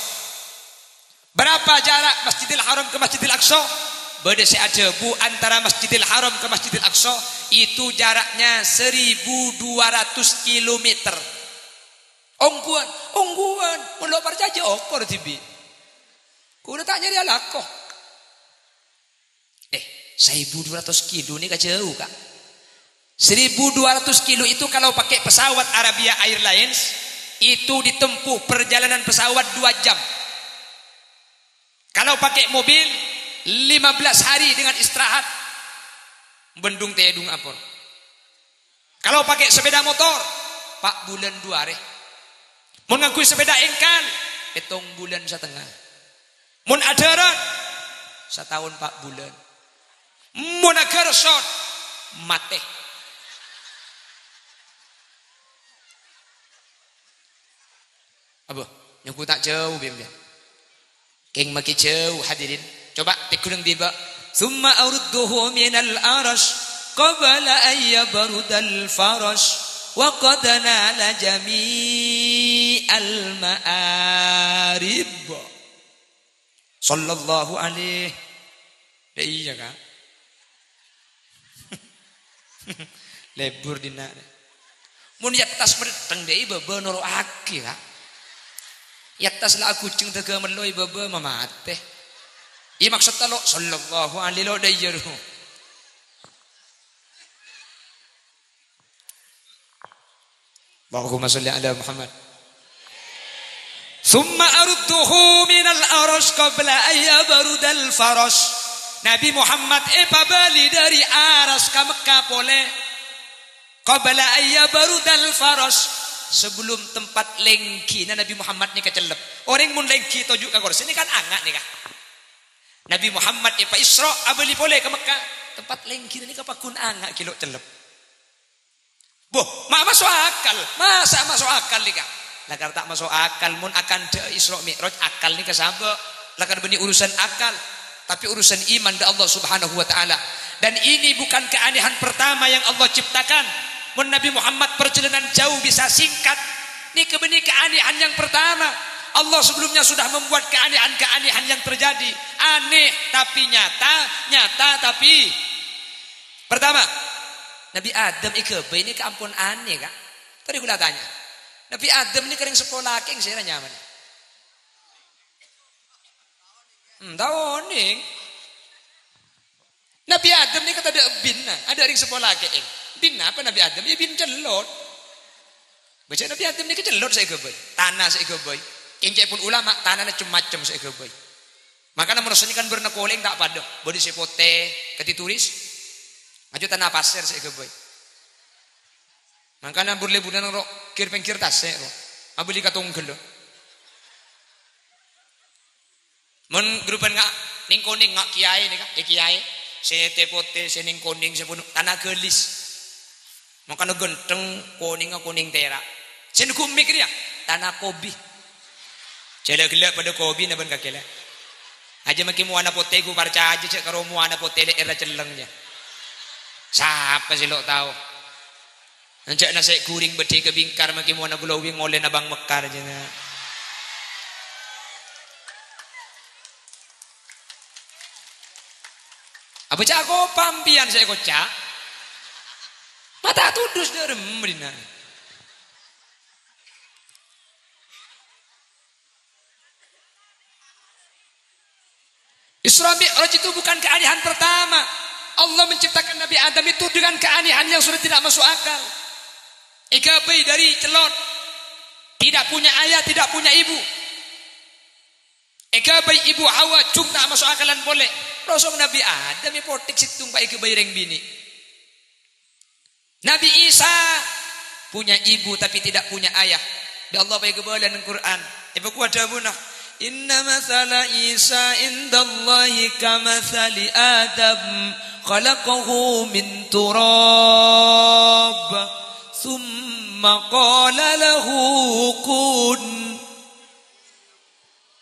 Berapa jarak Masjidil Haram ka Masjidil Aqsa? Bâdâ sè adhâbu antara Masjidil Haram ka Masjidil Aqsa itu jaraknya seribu dua ratus kilometer. Ongghuwân, ongghuwân, mon lo' parcajâ okor dhibi'. Kaulâ ta' nyarè alako. Eh, seribu dua ratus kilo nèka jauh, Kak. Seribu dua ratus kilo itu kalau pakai pesawat Arabia Airlines, itu ditempuh perjalanan pesawat dua jam. Kalau pakai mobil, lima belas hari dengan istirahat. Bendung tedung apor. Kalau pakai sepeda motor, pa' bulân du arè. Mon ngangghuy sepeda engkal, pèttong bulân satengnga. Mon adhârât, sataon pa' bulân. Mon aghârsot, matè. Apa? Nyoku ta' jauh, Bim, ya. Kèng makè jhâu, hadirin. Coba tèghun neng dhibi'. "Tsumma arudduhu minal arasy qabla an yabrudal farash, wa qad nala jami'al ma'arib." Sallallahu alaihi. Lah iyâ, Ka'. Lebur dinna'. Mon è attas mèddheng dâ' è bâbâ noro'aghi, Ka'. È attas la aghujeng dâgâ mello è bâbâ mamatè. Iyâ maksodda lo', sallallahu alaihi lo' dâ' iyâ ro. Allahumma sholli ala Muhammad. "Tsumma arudduhu minal arasy qabla an yabrudal farash." Nabi Muhammad èpabâli dâri Aras ka Mekka polè. "Qabla an yabrudal farash." Sebelum tempat lèngghina Nabi Muhammad nèka cellep. Orèng mon lèngghi toju' ka korsè nèka kan anga' nèka. Nabi Muhammad èpa-Isra' abâli polè ka Mekka. Tempat lèngghina nèka pagghun anga' ghi' lo' cellep. Boh, ma' maso' akal. Masa' maso' akal nèka? Lakar ta' maso' akal, mon akanta Isra' Mi'raj, akal nèka sabâ'. Lakar bânnè urusan akal. Tapè urusan iman dâ' Allah Subhanahu wa Ta'ala. Dan ini bukan keanehan pertama yang Allah ciptakan. Mon Nabi Muhammad perjalanan jauh bisa singkat, nèka bânnè keanehan yang pertama. Allah sebelumnya sudah membuat keanehan-keanehan yang terjadi. Aneh, tapi nyata, nyata, tapi Pertama, Nabi Adam èghâbây nèka ampon anè, Ka'. Torè kaulâ tanya. Nabi Adam nèka rèng seppo lakè' sèra nyamana? Hmm, ta' onèng. Nabi Adam nèka tadâ' binna, adâ' rèng seppo lakè'. Binna apa Nabi Adam? Iyâ bin cellot. Bâca Nabi Adam nèka cellot sè èghâbây, tana sè èghâbây. Kèng ca'èpon ulama, tanana cem-macem sè èghâbây. Mangkana manossa nèka kan bârna kolèng ta' padâ. Bâdâ sè potè, kadhi turis. Ngajhu tana pasèr sè èghâbây. Mangkana bur-lebburan ro' kèr-pèngkèr tasè' ro'. Abâli ka tongghâl lo. Mon grupan nga' nèng-konèng nga' kiyaè nèka, eh, kiyaè. Sè tè-potè, sè nèng-konèng, sè pono tana ghâlis. Mangkana ghântheng, konèngnga konèng tèra'. Sè neggu' mik rèya, tana kobi. Jhâ' ghellâ' padâ kobina bân kakè la. Ajâ makè mowana potè ghu parcajâ jhâ' karo mowana potè lè'èrra celleng jâ. Sapa sè lo' tao? Enjâ' nasè' ghuring bâdhi ka bingkar makè mowana glowing ngolèna bâng mekkar jâ. Abâ ca' kopa ampèyan sè èkoca'. Mata tudus dârem rèna. Isra Mi'raj itu bukan keanehan pertama. Allah menciptakan Nabi Adam itu dengan keanehan yang sudah tidak masuk akal. Èghâbây dâri cellot. Tidak punya ayah, tidak punya ibu. Èghâbây Ibu Hawa, jhung ta' maso' akalan polè. Rosong Nabi Adam èpotèk sèttong pa' èghâbây rèng binè'. Nabi Isa punya ibu tapi tidak punya ayah. Dâ' Allah pa' èghâbây neng Qur'an. Èpakowat dhâbuna, "Inna matsala Isa indallahi kamatsali Adam, khalaqahu min turab, tsumma qala lahu kun."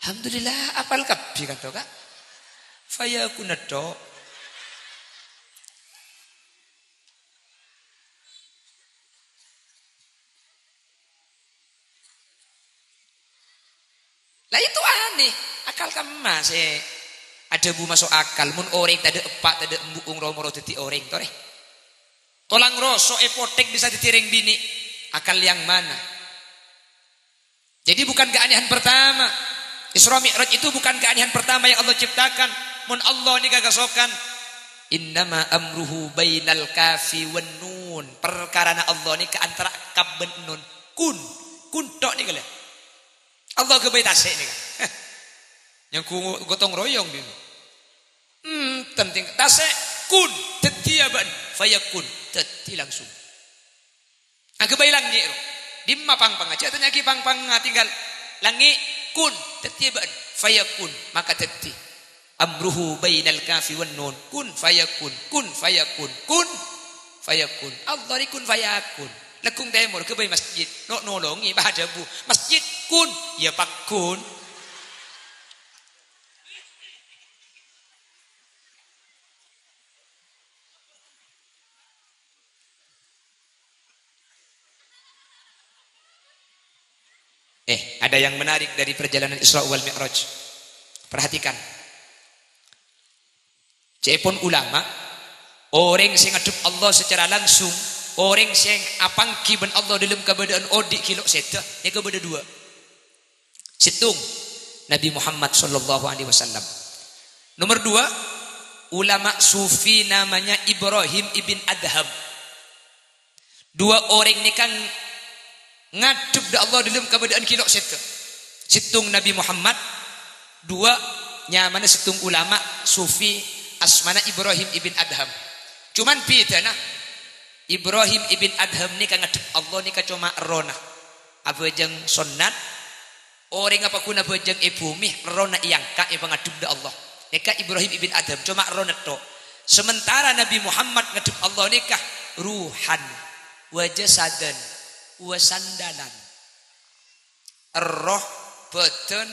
Alhamdulillah, apal kabbhi kan to, Ka'? Fayakun to. Lah itu aneh, akal kemma sè adhâbu maso' akal, mon orèng tadâ' eppa', tadâ' embu' ong ro-moro dhâddhi orèng, torè. Tolang roso' èpotèk bisa dhâddhi rèng binè', akal yang mana? Jadi bukan keanehan pertama. Isra Mi'raj itu bukan keanehan pertama yang Allah ciptakan. Mon Allah nèka kasokan, "Innama amruhu bainal kafi wan nun." Perkarana Allah nèka antara kaf bân nun. Kun, kun tok nèka lè. Allah ghâbây tasè' nèka. Nyangghung gotong royong dhin. Hmm, penting. Tasè', kun, dhâddhiyâ bâ'na. Fayakun, dhâddhi langsung. Aghâbây langngè' ro. Dimma pangpangnga? Jhâ' tanya'aghi pangpangnga, tinggal langngè', kun, dhâddhiyâ bâ'na. Fayakun, maka dhâddhi. Amruhu bainal kafi wan nun. Kun fayakun, kun fayakun, kun fayakun. Allah rè kun fayakun. Lèghung tèmor, ghâbây masjid. No-, nolongè, bâ' adhâbu. Masjid, kun, yâ pagghun. Eh, ada yang menarik dari perjalanan Isra wal Mi'raj. Perhatikan. Ca'èpon ulama, orèng sè ngadhep Allah secara langsung, orèng sè apangghi bân Allah dâlem kabâdâ'ân odi' ghi' lo' sèdhâ, nèka bâdâ duwâ'. Sèttong, Nabi Muhammad sallallahu alaihi wasallam. Nomor dua, ulama sufi namanya Ibrahim ibn Adham. Duwâ' orèng nèka ng-, ngadhep dâ' Allah dâlem kabâdâ'ân ghi' lo' sèdhâ. Sèttong Nabi Muhammad, duwâ' nyamana sèttong ulama sufi asmana Ibrahim ibn Adham. Cuman bhidhâna, Ibrahim ibn Adham nèka ngadhep Allah nèka coma errohna. Abhâjâng sonnat, orèng apa ghuna bhâjâng è bhumè, errohna èangka' èpangadhep dâ' Allah. Nèka Ibrahim ibn Adham, coma errohna tho'. Sementara Nabi Muhammad ngadhep Allah nèka ruhan, wa jasadan, wa sandalan. Erroh, bâdân,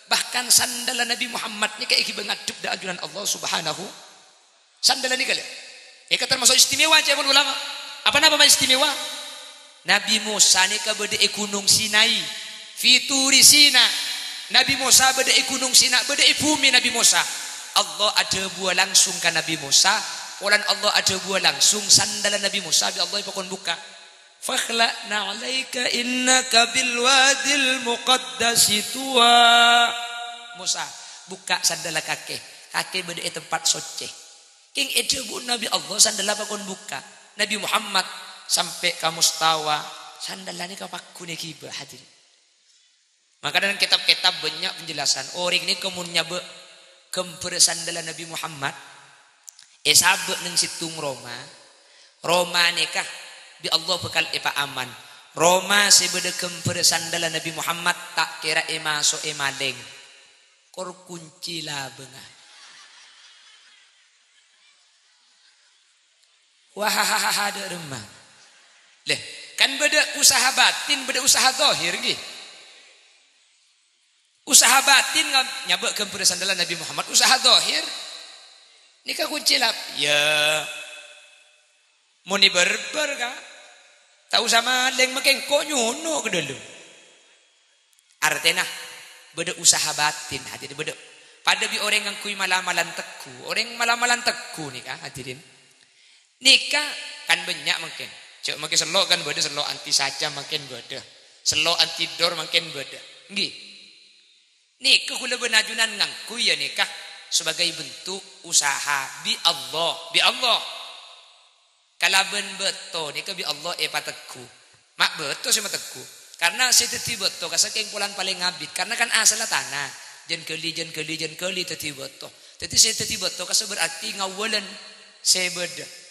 bahkan sandalla Nabi Muhammad nèka èghibâ ngadhep dâ' ajunan Allah Subhanahu. Sandalla nèka lè. Nèka termasuk istimewa, ca'èpon ulama. Apa napa ma' istimewa? Nabi Musa nèka bâdâ è Ghunong Sinai. Fi Turi Sina. Nabi Musa bâdâ è Ghunong Sina, bâdâ è bhumè Nabi Musa. Allah adhâbuwâ langsung ka Nabi Musa. Polana Allah adhâbuwâ langsung, sandalla Nabi Musa bi' Allah èpakon bukka'. "Fakhla' na'laika innaka bil wadil muqaddasi tuwa." Musa, bukka' sandalla kakè. Kakè bâdâ è tempat soccè. Kèng èdhâbuwâna bi' Allah sandalla pakon bukka'. Nabi Muhammad sampè' ka mustawa sandalla nèka pagghun èghibâ, hadirin. Maka dâlem kètab-kètab bânnya' penjelasan. Orèng nèka mon nyabâ' ghâmbhârrâ sandalla Nabi Muhammad, èsabâ' neng sèttong roma. Roma nèka bi' Allah bhâkal èpaaman. Roma sè bâdâ ghâmbhârrâ sandalla Nabi Muhammad ta' kèra èmaso'è malèng. Kor kunci labângnga. Wahahaha, dâ' remma. Lè, kan bâdâ usaha batin, bâdâ usaha zahir, ghi. Usaha batin nga-, nyabâ' ghâmbhârrâ sandalla Nabi Muhammad. Usaha zahir, nèka kunci lap-, ya, mon èbârbâr, ka. Ta' osa malèng, makè engko' nyono' ka dâlem. Artèna, bâdâ usaha batin, hadirin, bâdâ. Padâ bi' orèng ngangghuy mala-malan tegghu. Orèng mala-malan tegghu nèka, hadirin. Nèka kan bânnya' mangkèn. Jhâ' mangkèn sello' kan bâdâ, sello' anti saja mangkèn bâdâ. Sello' anti dor mangkèn bâdâ. Ènggi. Nèka kaulâ bân ajunan ngangghuy ya nèka sebagai bentuk usaha bi' Allah, bi' Allah. Kalabân bâto nèka bi' Allah èpategghu. Ma' bâto sè mategghu. Karna sè dhâddhi bâto kassa' kèng polana palèng abit. Karna kan asalla tana. Jân ghâli, jân ghâli, jân ghâli dhâddhi bâto. Dhâddhi sè dhâddhi bâto kassa' berarti ngawwâlân sè bâdâ.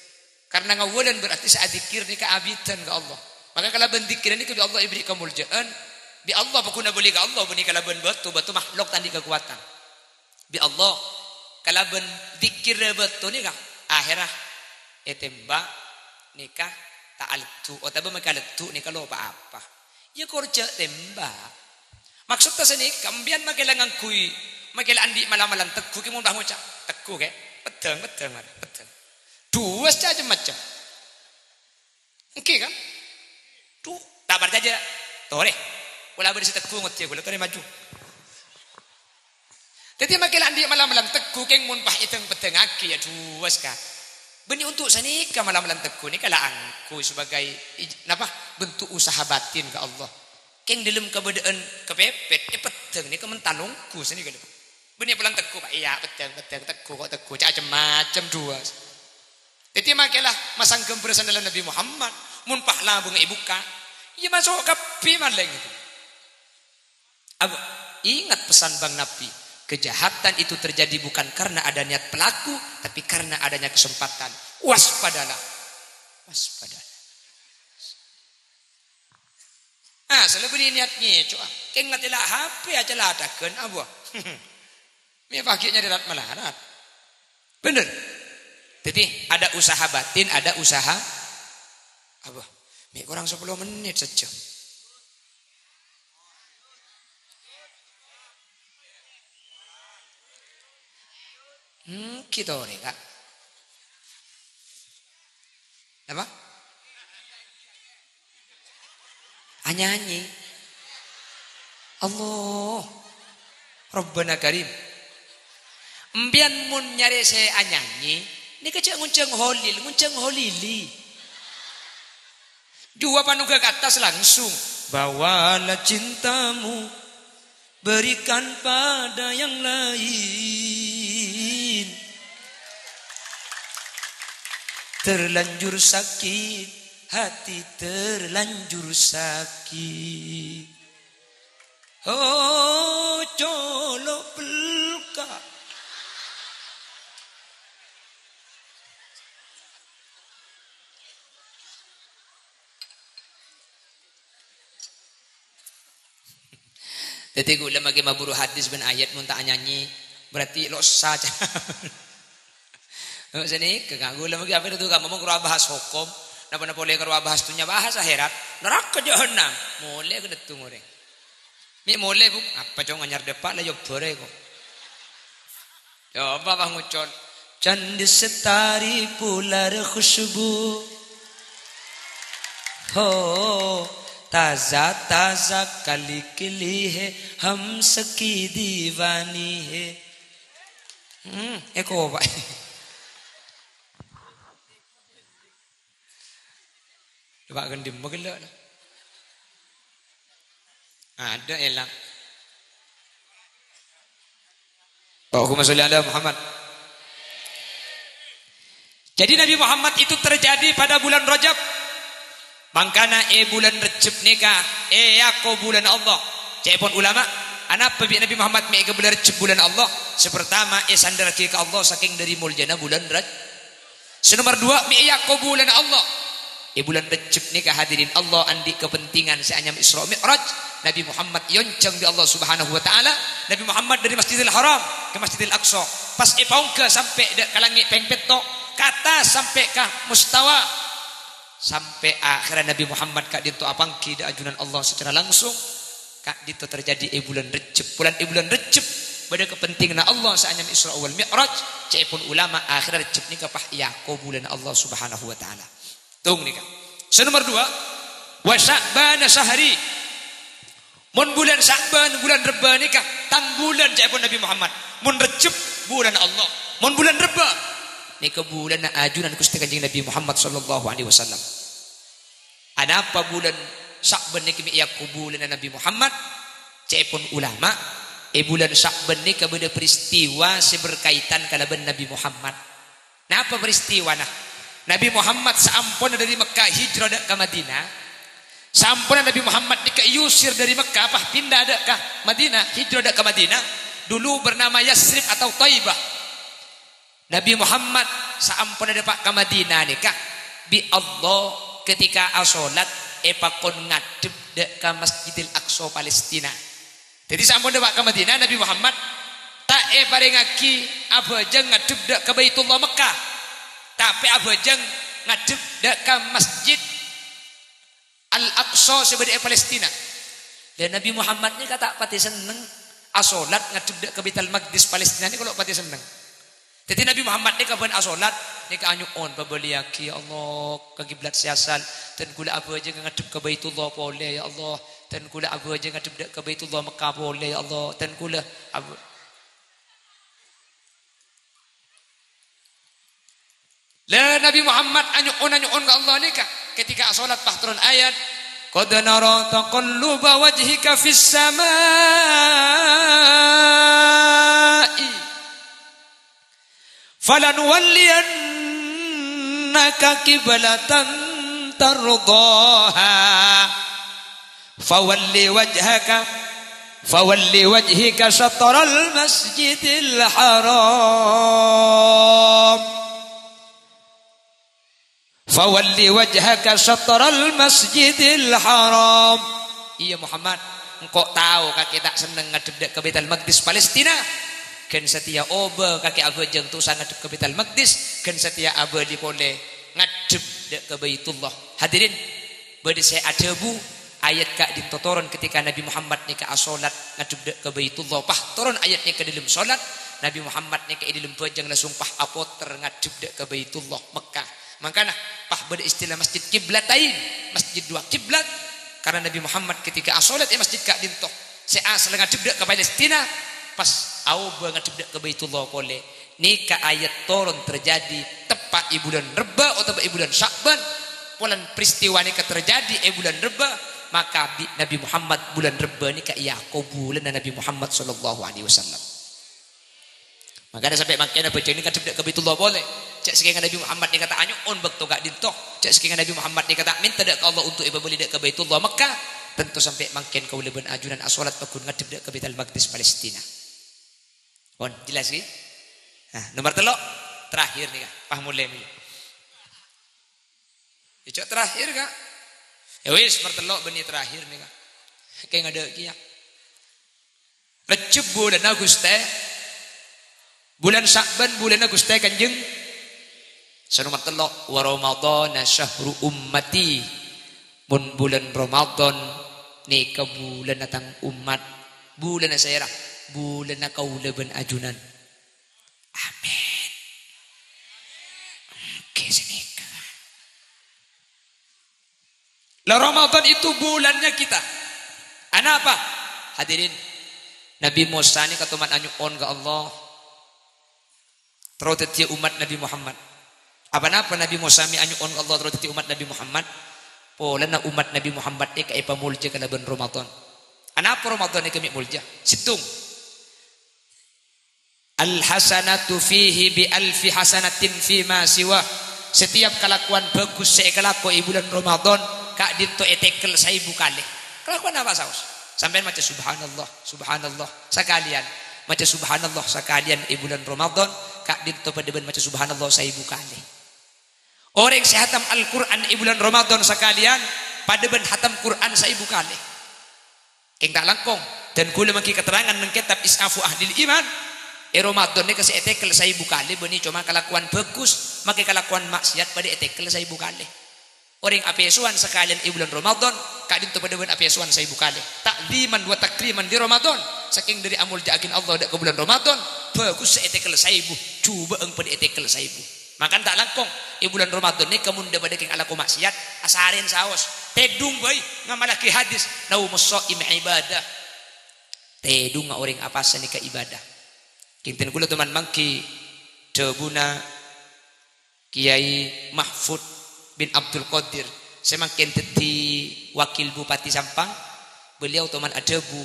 Karna ngawwâlân berarti sè adzikir nèka abidhân ka Allah. Maka kalabân dzikir nèka bi' Allah èberri' kamoljâ'ân. Bi' Allah paggun abâli ka Allah bânnè kalabân bâto, bâto makhluk ta' andi' kakowadhân. Bi' Allah, kalabân dzikirra bâto nèka, ahèrra ètèmbhâk nèka ta' aleddhu', otabâ makè aleddhu' nèka lo' pa-apa. Iyâ kor jhâ' tèmbhâk. Maksoddhâ sanèka, empèyan makè la ngangghuy, makè la andi' mala-malan tegghu kè mon pas ngoca', "Tegghu kè, peddhâng, peddhâng, mara, peddhâng." Duwâs ca-, cem-macem. Ènggi, kan? Duh, ta' parcajâ. Torè. Kaulâ bâdâ sè tegghu ngodiyâ kaulâ, torè maju. Dhâddhi, makè la andi' mala-malan tegghu, kèng mon pas èdhâng-peddhângaghi, ya duwâs, kan? Bânnè onto' sanèka mala-malan tegghu nèka la angghuy sebagai ij-, napa? Bentuk usaha batin ka Allah. Kèng dâlem kabâdâ'ân kapèpèt, èpeddhâng nèka menta longghu sanèka lho. Bânnè polana tegghu, Pak. Iyâ, peddhâng, peddhâng, tegghu kok tegghu, ca-, cem-macem duwâs. Dhâddhi, makè la masang ghâmbhâr sandhâlla Nabbhi Muhammad, mon pas labângnga èbukka', iyâ maso' kabbhi malèng itu. Ab-, ingat pesan Bang Nabi, kejahatan itu terjadi bukan karena ada niat pelaku, tapi karena adanya kesempatan. Waspadalah. Waspadalah. Ah, salabânna niat ngèco'a. Kèng ngatèla' H P aja ladhâghân, abuwâ. Mè' paghi' nyarè rat-malarat. Bhender. Dhâddhi, ada usaha batin, ada usaha apa? Mè' korang sapolo mennit sajjhâm. Hmm, gitu, Rè, Kak. Apa? Anyanyi. Allah. Rabbana Karim. Empèyan mon nyarè sè anyanyi, nèka jhâ' ngonjhâng holil, ngonjhâng holili. Jhuwa panoga ka attas langsung. Bawalah cintamu, berikan pada yang lain. Terlanjur sakit, hati terlanjur sakit. Oh, colo' pelka. Dhâddhi, kaulâ maghi maburu hadis bân ayat, mon ta' anyanyi, berarti lo' essa. Oh, sanèka, Kang. Kaulâ maghi apa itu, Kang? Ngomong karo bahas hukum, napa-napa polè karo bahas dunya, bahas akhèrat, neraka jahannam. Molè kennèng orèng. Mè' molè, Bu. Apa, Cong, anyar dâpa' la, yâ, bârâ, kok. Yâ, apa, apa ngocol? Candi setari pular khusybu. Ho, taza-taza kali-kili he, ham saki diwani he. Hmm, eko, Pak. Coba gendem, magello. Ada elang. Allahumma sholli ala Muhammad. Jadi, Nabi Muhammad itu terjadi pada bulan Rajab. Mangkana è bulân Rejjhep nèka èako bulân Allah. Ca'èpon ulama, anapa bi' Nabi Muhammad mè' èka bulân Rejjhep bulân Allah? Sè partama, èsanderraghi ka Allah sakèng dhâri moljâna bulân Raj-, Sè nomer duwâ', mè' èako bulânna Allah. È bulân Rejjhep nèka, hadirin, Allah andi' kapentingan sè anyama Isra Mi'raj. Nabi Muhammad èonjhâng bi' Allah Subhanahu wa Ta'ala. Nabi Muhammad dhâri Masjidil Haram ka Masjidil Aqsa. Pas èpaongghâ sampè' dâ' ka langngè' pèng pètto', ka attas sampè' ka mustawa. Sampè' akhèrra Nabi Muhammad ka'dinto apangghi dâ' ajunan Allah secara langsung. Ka'dinto terjadi è bulân Rejjhep. Polana è bulân Rejjhep bâdâ kapentinganna Allah sè anyama Isra wal Mi'raj. Ca'èpon ulama, akhèrra Rejjhep nèka pas èako bulânna Allah Subhanahu wa Ta'ala. Tong nèka. Sè nomer duwâ', "Wa Sya'bana syahri." Mon bulân Sya'ban, bulân Rebbâ nèka tang bulân, ca'èpon Nabi Muhammad. Mon Rejjhep, bulânna Allah. Mon bulân Rebbâ, nèka bulânna ajunan Ghustè Kanjeng Nabi Muhammad sallallahu alaihi wasallam. Anapa bulân Sya'ban nèka mè' èako bulânna Nabi Muhammad? Ca'èpon ulama, è bulân Sya'ban nèka bâdâ peristiwa sè berkaitan kalabân Nabi Muhammad. Napa peristiwana? Nabi Muhammad saamponna dhâri Mekkah hijrah dâ' ka Madinah, saamponna Nabi Muhammad nèka èusir dhâri Mekkah, pas pinda dâ' ka Madinah, hijrah dâ' ka Madinah, dulu bernama Yasrib atau Thaibah. Nabi Muhammad saamponna dâpa' ka Madinah nèka, bi' Allah ketika asolat èpakon ngadhep dâ' ka Masjidil Aqsa Palestina. Dhâddhi saampon dâpa' ka Madinah, Nabi Muhammad ta' èparèngaghi abhâjâng ngadhep dâ' ka Baitullah Mekkah, tapè abhâjâng ngadhep dâ' ka Masjid Al-Aqsa sè bâdâ è Palestina. Lah, Nabi Muhammad nèka ta' patè senneng asolat ngadhep dâ' ka Baitul Maqdis Palestina nèka, lo' patè senneng. Dhâddhi Nabi Muhammad nèka bân asolat nèka anyo'on, "Pabâliyaghi, ya Allah, ka kiblat sè asal, dân kaulâ abhâjâng ngadhep ka Baitullah polè, ya Allah, dân kaulâ abhâjâng ngadhep dâ' ka Baitullah Mekkah polè, ya Allah, dân kaulâ ab-" Lah, Nabi Muhammad anyo'on-anyo'on ka Allah nèka, ketika asolat pas toron ayat, "Qad nara taqalluba wajhika fis sama'i, falanuwalliyannaka qiblatan tardhaha." Fawalli wajhaka, fawalli wajhika syatral masjidil haram. Fawalli wajhaka syatral masjidil haram. Iyâ, Muhammad, engko' tao kakè ta' senneng ngadhep dâ' ka Baitul Maqdis Palestina. Ghân satèya obâ kakè abhâjâng tosa ngadhep ka Baitul Maqdis, ghân satèya abâli polè ngadhep dâ' ka Baitullah. Hadirin, Bâdâ sè adhâbu, ayat ka'dinto toron ketika Nabi Muhammad nèka asolat ngadhep dâ' ka Baitullah. Pas toron ayat nèka dâlem solat, Nabi Muhammad nèka è dâlem bhâjâng langsung pas apotèr ngadhep dâ' ka Baitullah, Mekkah. Mangkana, pas bâdâ istilah Masjid Qiblatain, masjid dua kiblat, karena Nabi Muhammad ketika asolat è masjid ka'dinto, Sè asalla ngadhep dâ' ka Palestina, pas aobâ ngadhep dâ' ka Baitullah polè. Nèka ayat toron terjadi teppa' è bulân Rebbâ otabâ è bulân Sya'ban, polana peristiwa nèka terjadi è bulân Rebbâ, maka bi' Nabi Muhammad bulân Rebbâ nèka èako bulânna Nabi Muhammad sallallahu alaihi wasallam. Mangkana sampè' mangkèn abhâjâng nèka ngadhep dâ' ka Baitullah polè. Jhâ' sakènga Nabi Muhammad nèka ta' anyo'on bâkto ka'dinto. Jhâ' sakènga Nabi Muhammad nèka ta' mènta dâ' ka Allah untuk èpabâli dâ' ka Baitullah Mekkah. Tanto sampè' mangkèn kaulâ bân ajunan asolat pagghun ngadhep dâ' ka Baitul Maqdis Palestina. Pon, jelas ghi? Nah, nomor tello', terakhir nèka, pas molè nèka. Cocok terakhir, Ka'. Ya wis, martello' bânnè terakhir nèka. Kèng adâ' kèya. Rejjeb bulânna Ghustè. Bulân Sya'ban bulânna Ghustè Kanjeng. Sè nomer tello', "Wa Ramadhana syahru ummati." Mon bulân Ramadan nèka bulânna tang ommat. Bulânna sèra? Bulânna kaulâ bân ajunan. Amin. Èngghi sanèka. La Ramadan itu bulannya kita. Anapa? Hadirin, Nabi Musa nèka toman anyo'on ka Allah, terro dhâddhiyâ ommat Nabi Muhammad. Apa-napa Nabi Musa mè' anyo'on ka Allah terro dhâddhi ommat Nabi Muhammad? Polana ommat Nabi Muhammad nèka èpamolja kalabân Ramadan. Anapa Ramadan nèka mè' molja? Sèttong. "Al-hasanatu fihi bi alfi hasanatin fima siwa." Setiap kalakowan bhâghus sè èkalako è bulân Ramadan, ka'dinto ètèkel saèbu kalè. Kalakowan apa saos? Sampèyan maca, "Subhanallah, subhanallah," sakalèyan. Maca, "Subhanallah," sakalèyan è bulân Ramadan, ka'dinto padâ bân maca, "Subhanallah," saèbu kalè. Orèng sè hatam Al-Qur'an è bulân Ramadan sakalèyan, padâ bân hatam Qur'an saèbu kalè. Kèng ta' langkong, dân kaulâ mangghi katerrangan neng kètab Is'afu Ahlil Iman, è Ramadan nèka sè ètèkel saèbu kalè bânnè coma kalakowan bhâghus, maskè kalakowan ma'siyat padâ ètèkel saèbu kalè. Orèng apèsowan sakalèyan è bulân Ramadan, ka'dinto padâ bân apèsowan saèbu kalè. Ta'dhiman wa takriman li Ramadan, sakèng dâri amoljâ'aghin Allah dâ' ka bulân Ramadan, bhâghus sè ètèkel saèbu, jhubâ'ân padâ ètèkel saèbu. Mangkana ta' langkong, è bulân Ramadan nèka mon dhâ-padâ kèng alako ma'siyat, asarèn saos. Tèdung bhâi, ngamallaghi hadis, "Naumus shaim ibadah." Tèdungnga orèng apasa nèka ibadah. Kèng dân kaulâ toman mangghi dhâbuna Kiai Mahfud bin Abdul Qadir, sè mangkèn dhâddhi Wakil Bupati Sampang, beliau toman adhâbu,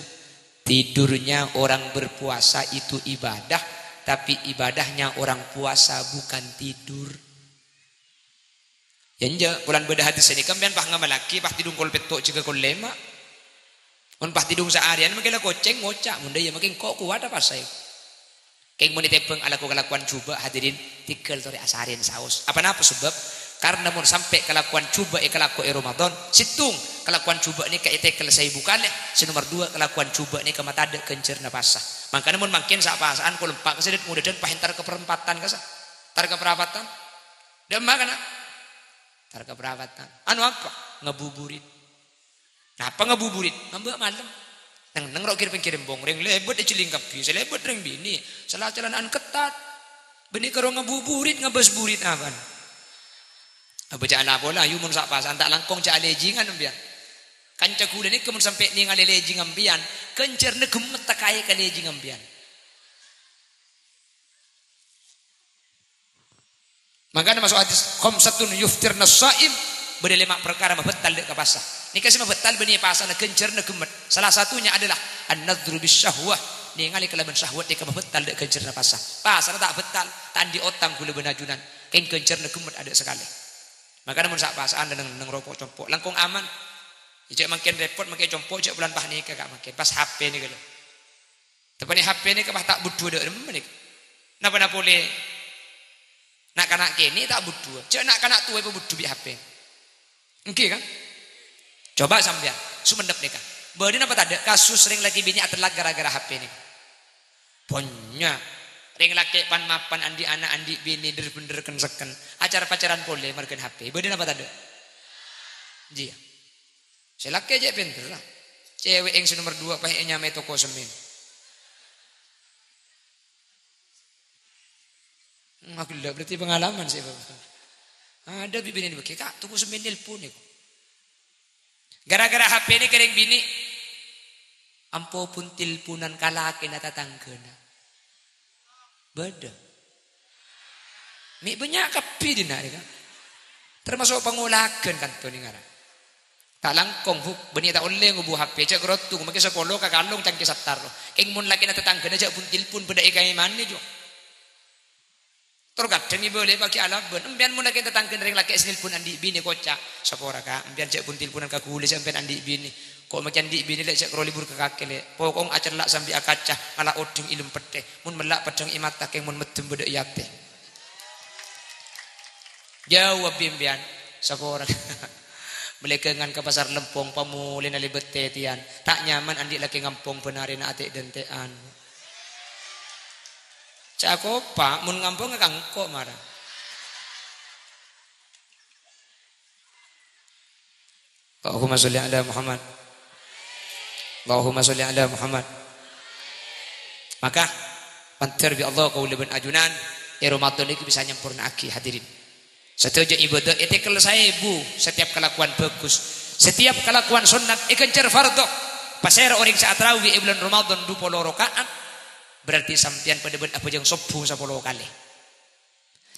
"Tidurnya orang berpuasa itu ibadah, tapi ibadahnya orang puasa bukan tidur." Ya enjâ', polana bâdâ hadis sè nèka, sampèyan pas ngamallaghi, pas tèdung kol pètto' jâgâ kol lèma'. Mon pas tèdung saarèyan, mangkèn la kocèng ngoca', "Mon dhâ iyâ mangkèn ko' kowat apa saè?" Kèng mon ètèmbhâng alako kalakowan jhubâ', hadirin, tèghâl torè asarèn saos. Apa napa sabâb? Karna mon sampè' kalakowan jhubâ' èkalako è Ramadan, sèttong, kalakowan jhubâ' nèka ètèghâl saèbu kalè, sè nomer duwâ', kalakowan jhubâ' nèka matadâ' ghânjhârânna pasa. Mangkana mon mangkèn sa'-pasa'an kol empa' ka sè dâ' modâdhân pas entar ka parempatan ka sa-, entar ka parapatan. Dâ'emma kana? Entar ka parapatan. Anu apa? Ngabuburit. Napa ngabuburit? Ngambâ' malem. Neng-enneng ro' kèr-pèngkèrra embong, rèng lèbât èjhâling kabbhi, sè lèbât rèng binè', sala-calana ketat. Bânnè karo ngabuburit, ngabâs burit apana? Abâ' jhâ' la pola, yu, mon sa'-pasa'an ta' langkong jhâ' alèjingan sampèyan. Kanca ghulâ nèka mon sampè' nèngalè lèjing sampèyan, ghânjhârânna ghemmet ta' kaè ka lèjing sampèyan. Mangkana maso' hadis, "Khamsatun yuftirnas shaim," bâdâ lèma' parkara mabâtal dâ' ka pasa. Nèka sè mabâtal bânnè pasana ghânjhârânna ghemmet. Salah satunya adalah an-nadhru bis syahwah, nèngalè kalabân syahwat nèka mabâtal dâ' ghânjhârânna pasa. Pasana ta' bâtal, ta' andi' otang ghulâ bân ajunan, kèng ghânjhârânna ghemmet adâ' sakalè. Mangkana mon sa'-pasa'an neng-enneng ro' compo', langkong aman. Jhâ' mangkèn rèpot, mangkèn compo', jhâ' polana pas nèka ka' mangkèn, pas H P nèka lho. Tapè nè' H P nèka pas ta' budhuwâ dâ' remma nèka. Napa-napa polè na'-kana' kènè' ta' budhuwâ. Jhâ' na'-kana' towa èpabudhu bi' H P. Èngghi, kan? Coba sampèyan, Songennep nèka. Bâdâ napa tadâ' kasus rèng lakè binè' atellak ghârâ-ghârâ H P nèka? Bânnya'. Rèng lakè' pan-mapan andi' ana', andi' binè, dhâr-bhendhâr kèn-sèkèn. Acar-pacaran polè marghâna H P. Bâdâ napa tadâ'? Jiyâ. Sè lakè' cè' pènterra. Cèwè'èng sè nomer duwâ' pas ènyamaè toko semmèn. Wah, ghellâ' berarti pengalaman sè, Bapak. Adâ' bi' binè' bâgi, "Ka', toko semmèn nelpon, ya." Ghârâ-ghârâ H P nèka rèng binè'. Ampo bun-tilbunan ka lakèna tatangghâna. Bâdâ. Mè' bânnya' kabbhi dinna' rèya. Termasuk pangolaghân kanto nèngara. Ta' langkong, Bu. Bânnè ta' ollè ngobu H P, jhâ' grottong, makè sapolo kakalong cangkè sattar. Kèng mon lakèna tatangghâna jhâ' bun-tilbun bâdâ è kaèmanè, Jo. Tor kadhâng èbâlâi paghi' alabân. Empèyan mon lakè tatangghâna rèng lakè' sè nelpon andi' binè koca', "Sapora, Ka', empèyan jhâ' bun-tilbunan ka ghulâ, sampèyan andi' binè. Ko' makè andi' binè, lè', jhâ' karo libur ka kakè, lè'. Pokok acella' sambi akaca, ngala' odhing è lem pettè. Mon mella' peddhâng è mata, kèng mon meddhem bâdâ è atè." Jawab bi' empèyan, "Sapora." Malèghângan ka pasar Lempong, pamolèna lèbât tètèyan. Ta' nyaman andi' lakè ngampong bân arèna atè'-dântè'an. Cakopa, mon ngampong ka engko' mara. Allahumma sholli ala Muhammad. Allahumma sholli ala Muhammad. Maka, mandhâr bi' Allah kaulâ bân ajunan, è Ramadan nèka bisa nyempurna'aghi, hadirin. Sadhâjâ ibadah ètekkel saèbu, setiap kalakowan bhâghus, setiap kalakowan sonnat èghânjhâr fardhu. Pasèra orèng sè atarawi è bulân Ramadan dupolo raka'at, berarti sampèyan padâ bân abhâjâng sobbhu sapolo kalè.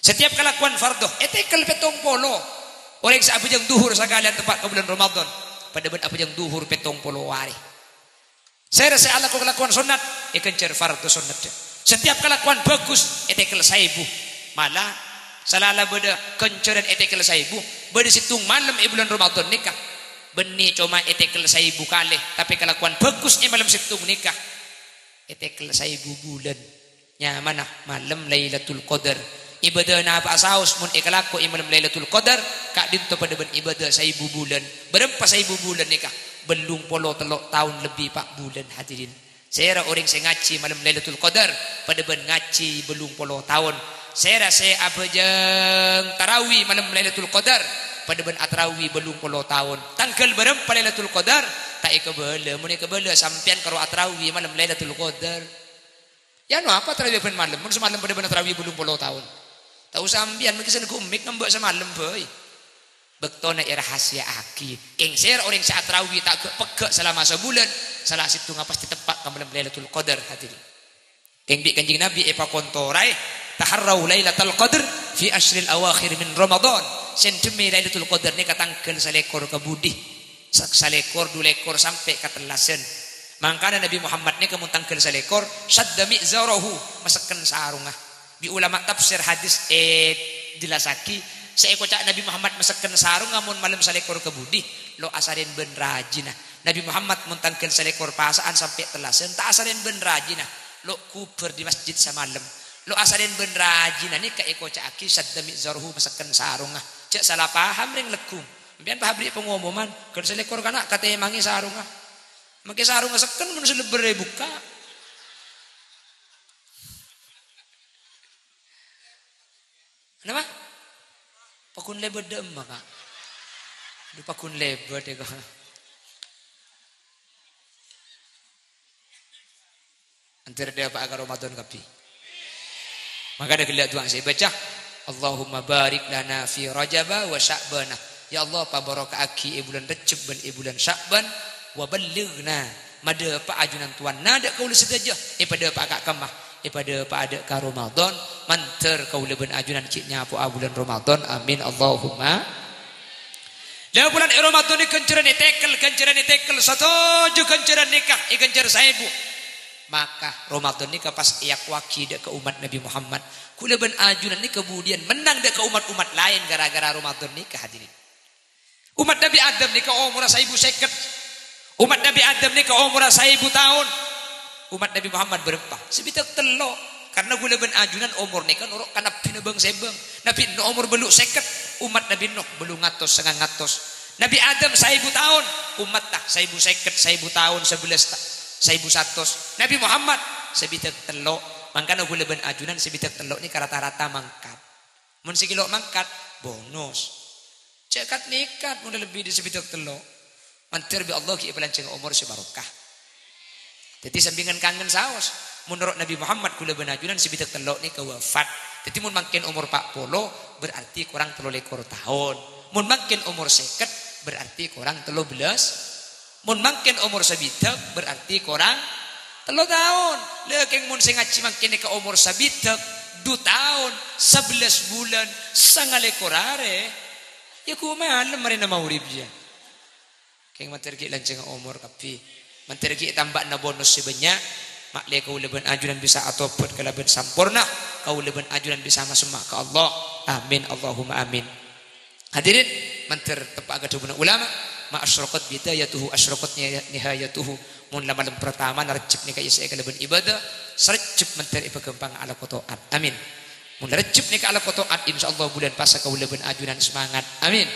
Setiap kalakowan fardhu ètekkel pèttong polo. Orèng sè abhâjâng dhuhur sakalèyan teppa' ka bulân Ramadan, padâ bân abhâjâng dhuhur pèttong polo arè. Sèra sè alako kalakowan sonnat, èghânjhâr fardhu sonnat. Setiap kalakowan bhâghus, ètekkel saèbu. Mala, salala bâdâ ghânjhârân ètekkel saèbu, bâdâ sèttong malem è bulân Ramadan nèka. Bânnè coma ètekkel saèbu kalè, tapè kalakowan bhâghus è malem sèttong nèka ètekkel saèbu bulân. Nyamana malem Lailatul Qadar. Ibadah napa'a saos mon èkalako è malem Lailatul Qadar, ka'dinto padâ bân ibadah saèbu bulân. Bârâmpa saèbu bulân nèka? Bâllung polo tello' taon lebbi pa' bulân, hadirin. Sèra orèng sè ngajhi malem Lailatul Qadar, padâ bân ngajhi bâllung polo taon. Sèra sè abhâjâng tarawi malem Lailatul Qadar, padâ bân atarawi bâllung polo taon. Tangghâl bârâmpa Lailatul Qadar? Ta' èkabâlâ. Mon èkabâlâ, sampèyan karo atarawi malem Lailatul Qadar. Ya, no apa tarawi bân malem? Mon samalem padâ bân tarawi bâllung polo taon. Ta' osa sampèyan, mangkèn sè neggu' mik ngambâ' samalem bhâi. Bâktona èrahasiya'aghi. Kèng sèra orèng sè atarawi ta' ghâ'-pegghâ' salama sabulân, sala sèttongnga pastè teppa' ka malem Lailatul Qadar, hadirin. Kèng bi' Kanjeng Nabi èpakontoraè, "Taharrau Lailatal Qadr fi asyril awakhir min Ramadan." Sè dhemmi Lailatul Qadar nèka tangghâl salèkor ka budi. Sa-, salèkor, dulèkor, sampè' ka tellasan. Mangkana Nabi Muhammad nèka mon tangghâl salèkor, sadda mi'zarahu, masekken sarungnga. Bi' ulama tafsir hadis èjellassaghi, sè èkoca' Nabi Muhammad masekken sarungnga mon malem salèkor ka budi, lo' asarèn bân rajina. Nabi Muhammad mon tangghâl salèkor pasa'an sampè' tellasan, ta' asarèn bân rajina. Lo' ghubâr è masjid samalem. Lo' asarèn bân rajina nèka èkoca'aghi sadda mi'zarahu masekken sarungnga. Jhâ' sala paham rèng lèghung. Sampèyan pas aberri' pangomoman, ghân salèkor kana' katèmangè sarungnga. Makè sarungnga sekken mon sè lebbhâr èbukka'. Napa? Paggun lèbât dâ'emma, Ka'? Adu, paggun lèbât, ya, Ka'. Èntar dâpa'a ka Ramadan kabbhi. Mangkana ghellâ' du'a sè èbâca, "Allahumma barik lana fi Rajaba wa Sya'bana." Ya Allah, pabaroka'aghi è bulân Rejjeb bân è bulân Sya'ban, wa ballighna, madâpa'a ajunan towana dâ' kaulâ sadhâjâ, èpadâpa'a ka kamma, èpadâpa'a dâ' ka Ramadan, mandhâr kaulâ bân ajunan ghi' nyapo'a bulân Ramadan. Amin, Allahumma. La bulân è Ramadan nèka ghânjhârân ètekkel, ghânjhârân ètekkel, sadhâjâ ghânjhârân nèka èghânjhâr saèbu. Maka Ramadan nèka pas èakowaghi dâ' ka ommat Nabi Muhammad. Kaulâ bân ajunan nèka budiyân mennang dâ' ka ommat-ommat laèn ghârâ-ghârâ Ramadan nèka, hadirin. Ommat Nabi Adam nèka omorra saèbu sèket. Ommat Nabi Adam nèka omorra saèbu taon. Ommat Nabi Muhammad bârâmpa? Sabidhâk tello'. Karna kaulâ bân ajunan omor nèka noro' ka nabbhina bâng-sèbâng. Nabbhi Nuh omor bâllu' sèket, ommat Nabbhi Nuh bâllung atos sangang atos. Nabbhi Adam saèbu taon, ommatta saèbu sèket, saèbu taon, sabellâs ta-, saèbu satos. Nabbhi Muhammad sabidhâk tello'. Mangkana kaulâ bân ajunan sabidhâk tello' nèka rata-rata mangkat. Mon sè kèlo' mangkat, bonus. Jhâ' kat-mèkat mon lebbi dâri sabidhâk tello'. Mandhâr bi' Allah ghi' èpalanjhâng omor sè barokah. Dhâddhi sampèyan kangen saos. Mon noro' Nabbhi Muhammad kaulâ bân ajunan sabidhâk tello' nèka wafat. Dhâddhi mon mangkèn omor pa' polo, berarti korang tello lèkor taon. Mon mangkèn omor sèket, berarti korang tello bellâs Mon mangkèn omor sabidhâk, berarti korang tello taon. Lha, kèng mon sè ngajhi mangkèn nèka omor sabidhâk, du taon, sabellâs bulân, sangalèkor arè, ya ghu malem marèna maghrib, ya. Kèng mandhâr ghi' lanjhângnga omor kabbhi. Mandhâr ghi' tambâ'âna bonus sè bânnya'. Ma'lè kaulâ bân ajunan bisa atobhât kalabân samporna. Kaulâ bân ajunan bisa masemma' ka Allah. Amin, Allahumma amin. Hadirin, mandhâr teppa'a ka dhâbuna ulama, "Ma asyraqat bidayatuhu asyraqat niha-, nihayatuhu." Mon la malem partamana Rejjeb nèka èyessè'è kalabân ibadah, sarejjeb mandhâr èpaghâmpang alako to'at. Amin. Mon la Rejjeb nèka alako to'at, insyaallah bulân pasa kaulâ bân ajunan semangat. Amin.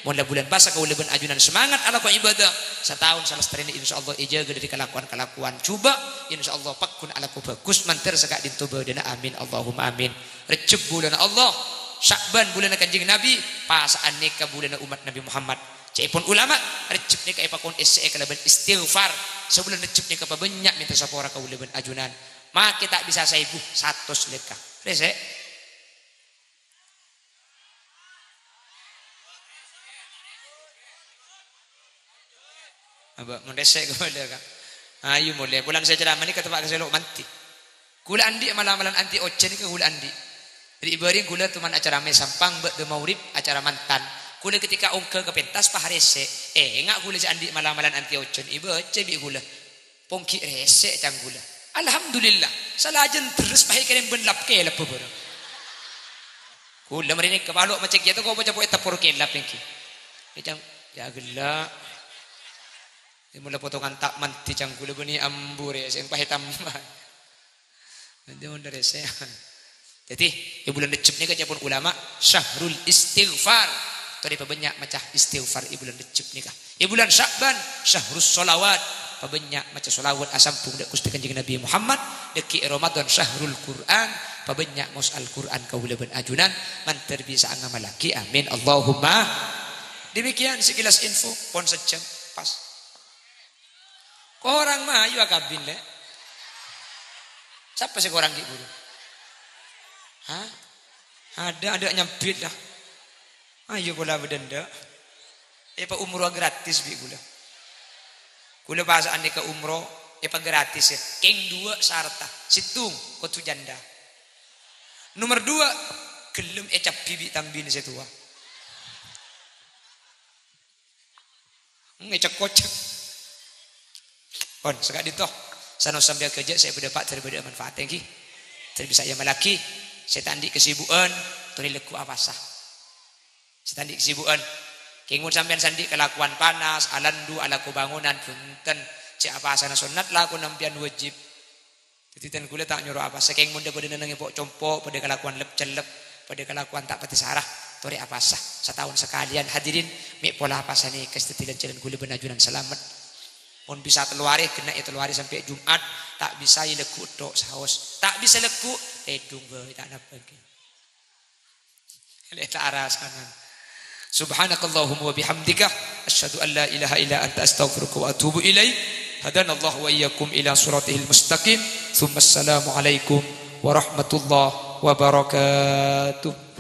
Mon la bulân pasa kaulâ bân ajunan semangat alako ibadah, sataon salastarèna insyaallah èjâgâ dâri kalakowan-kalakowan jhubâ', insyaallah pagghun alako bhâghus mandhâr saka'dinto bâdâna. Amin, Allahumma amin. Rejjeb bulânna Allah, Sya'ban bulânna Kanjeng Nabi, pasa'an nèka bulânna ommat Nabi Muhammad. Ca'èpon ulama, Rejjeb nèka èpakon èyessè'è kalabân istighfar. Sabulân Rejjeb nèka pabânnya' mènta sapora kaulâ bân ajunan. Makè ta' bisa saèbu, satos lèka. Rèsè'. Abâ', mon rèsè' ghulâ, Ka'. Ayu molè. Bulân sè ceramah nèka teppa' ka sè lo' mandhi. Ghulâ andi' mala-malan anti ojhân nèka ghulâ andi'. Ri'-bâri' ghulâ toman acara mè Sampang bâ' dâ maghrib acara mantan. Ghulâ ketika ongghâ ka pentas pas rèsè'. Eh, enga' ghulâ sè andi' mala-malan anti ojhân. Èbâca bi' ghulâ. Pong ghi' rèsè' cang ghulâ. Alhamdulillah. Salajân terros pas èkèrèm bân lap-kèlap bhâbhârâng. Ghulâ marèna kapalo' macet kèya to kok bâca po' ètepor kèlap ènggi. È cang, ya ghellâ'. È mola potongan ta' mandhi cang ghulâ bânnè ambu rèsè' pas ètambâ. Nanti mon rèsè'. Jadi, è bulân Rejjeb nèka ca'èpon ulama, syahrul istighfar. Torè pabânnya' maca istighfar è bulân Rejjeb nèka. È bulân Sya'ban, syahrus sholawat. Pabânnya' maca sholawat asambhung dâ' Ghustè Kanjeng Nabi Muhammad. Dâgghi' è Ramadan, syahrul Qur'an. Pabânnya' maos Al-Qur'an kaulâ bân ajunan. Mandhâr bisa ngamallaghi. Amin. Allahumma. Demikian sekilas info. Pon sajjhâm. Pas. Korang mayu akabin, Lè'. Sapa sè korang ghi' buru? Hah? Adâ', adâ' nyambit, la. Ayo pola bâdâ endâ'. Èpaumroh gratis bi' ghulâ. Ghulâ pasa'an nèka umroh, èpagratis, ya. Kèng duwâ' saratna. Sèttong, kodhu janda. Nomer duwâ', ghellem ècabbhi bi' tambina sè towa. Ngecek-kocek. Pon, saka'dinto. Sanos sampèyan ghâjâ' sè bâdâ pa' dhâri bâdâ manfaat ènggi. Dhâri bisa èamallaghi. Sè ta' andi' kesibukan, torè lagghu' apasa. Sè ta' andi' kesibukan. Kèng mon sampèyan sè andi' kalakowan panas, alandu, alako bangunan, bhunten. Cè' apasana sonnat, lakona sampèyan wajib. Dhâddhi, dân ghulâ ta' nyoro apasa, kèng mon dhâ-, bâdâ nengnengngè po'-compo', padâ kalakowan lep-cellep, padâ kalakowan ta' patè sara, torè apasa. Sataon sakalèyan, hadirin, mè' pola apasa nèka sè dhâddhi lan-jhâlân ghulâ bân ajunan salamet. Mon bisa tello arè, ghenna' è tello arè sampè' Jum'at, ta' bisa yâ lagghu' tok saos. Ta' bisa lagghu', tèdung bhâi, ta' napa ènggi. Lè' ta' arasanan. Subhanakallahumma wa bihamdika, asyhadu an la ilaha illa anta, astaghfiruka wa atubu ilaik. Hadanallahu wa iyyakum ila siratihil mustaqim. Tsumma assalamu alaikum warahmatullahi wabarakatuh.